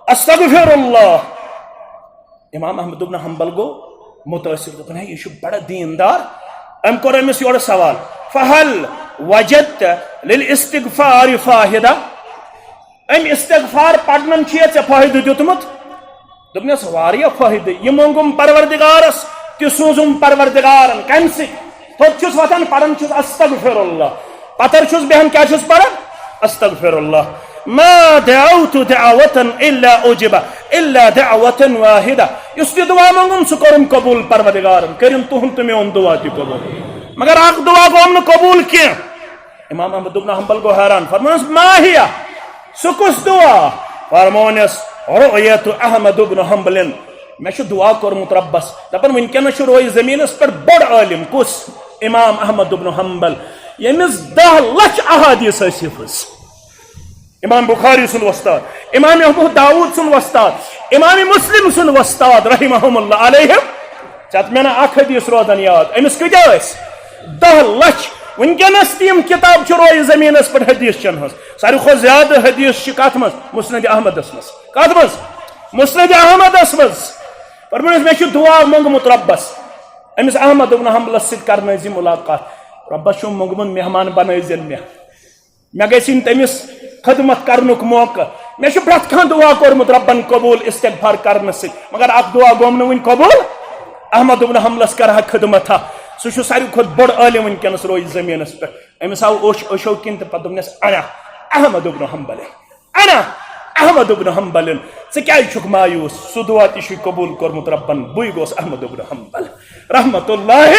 استغفر اللہ۔" امام احمد ابن حنبل گوٚو متٲثر، دوٚپُن، "ہے، یہِ چھُ بڑٕ دیٖندار۔" أمۍ کوٚر أمِس یورٕ سوال، "فہل وجدت للاستغفار فاہدہ؟" أمۍ استغفار پرنن چھُ ژےٚ فٲیدٕ دیُتمُت؟ دوٚپنَس، "واریاہ فٲیدٕ۔ یہِ موٚنگُم پروردگارس، تہِ سوٗزُم پروردگارن۔" کَمہِ سۭتۍ؟ تھوٚد چھُس وۄتھان، پران چھُس استغفر اللہ۔ پتر چھُس بیہان، کیٛاہ چھُس پران؟ استغفر اللہ۔ "ما دعوت دعوة الا اجب الا دعوة واحدہ۔" یُس تہِ دعا منٛگُم، سُہ کوٚرُم قبول پروردگارن۔ کٔرِن تُہُنٛد تہٕ میون دعا تہِ قبول۔ مگر اکھ دعا گوٚوم نہٕ قبول کینٛہہ۔ امام احمد ابن حنبل گوٚو حیران، فرمونس، "ما ہی؟ سُہ کُس دعا؟" فرمونس، "رؤیت احمد ابن حنبلن۔" مےٚ چھُ دعا کوٚرمُت رۄبس، دپان، وٕنکیٚنس چھُ رویہِ زٔمیٖنس پٮ۪ٹھ بوٚڑ عٲلِم۔ کُس؟ امام احمد ابن حنبل، ییٚمِس دَہ لَچھ احادیث ٲسۍ حفظ۔ امام بخاری سُنٛد وۄستاد، امام ابو داؤد سُنٛد وۄستاد، امام مسلم سُنٛد وۄستاد، رحمہم اللہ علیہم۔ ژےٚ مےٚ نہ اکھ حدیث روزان یاد، أمِس کۭتیٛاہ ٲسۍ؟ دَہ لَچھ۔ وٕنکیٚنس تہِ یِم کِتاب چھِ رویہِ زٔمیٖنس پٮ۪ٹھ حدیث چن ہٕنٛز۔ ساروی کھۄتہٕ زیادٕ حدیث چھِ کتھ منٛز؟ مسند احمدس منٛز۔ کتھ منٛز؟ مسند احمدس منٛز۔ فرمٲیِس، مےٚ چھُ دعا منٛگمُت رۄبس۔ أمِس احمد ابن حنبلس سۭتۍ کرنٲوزِ ملاقات۔ رۄبس چھُم منٛگمُت، مہمان بنٲوزٮ۪ن مےٚ۔ مےٚ گژھِ یِنۍ تٔمِس خدمت کرنُک موقعہٕ۔ مےٚ چھُ پرٛٮ۪تھ کانٛہہ دعا کوٚرمُت رۄبن قبوٗل استغفار کرنہٕ سۭتۍ، مگر اکھ دعا گوٚم نہٕ وُنہِ قبوٗل۔ احمد ابن حنبلس کرٕ ہا خدمت ہا۔ سُہ چھُ ساروی کھۄتہٕ بوٚڑ عٲلِم وٕنکیٚنس رویہِ زٔمیٖنس پٮ۪ٹھ۔ أمِس آو اوٚش، اوٚشو کِنۍ تہٕ پتہٕ دوٚپنس، "انا احمد ابن حنبل، انا احمد ابن حنبل، ژٕ کیازِ چھُکھ مایوس؟ سُہ دعا تہِ چھُے قبوٗل کوٚرمُت رۄبن، بٕے گوس احمد ابن حنبل رحمت اللہ،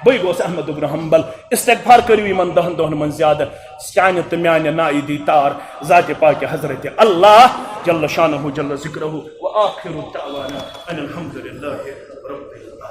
بٕے گوس احمد ابن حنبل۔" استغفار کٔرِو یِمن دَہن دۄہن منٛز زیادٕ، چانہِ تہٕ میانہِ ناعیدی تار ذاتِ پاکِ حضرت اللہ جل شانہ جل ذکرہ۔ وآخر دعوانا ان الحمد للہ رب العالمین۔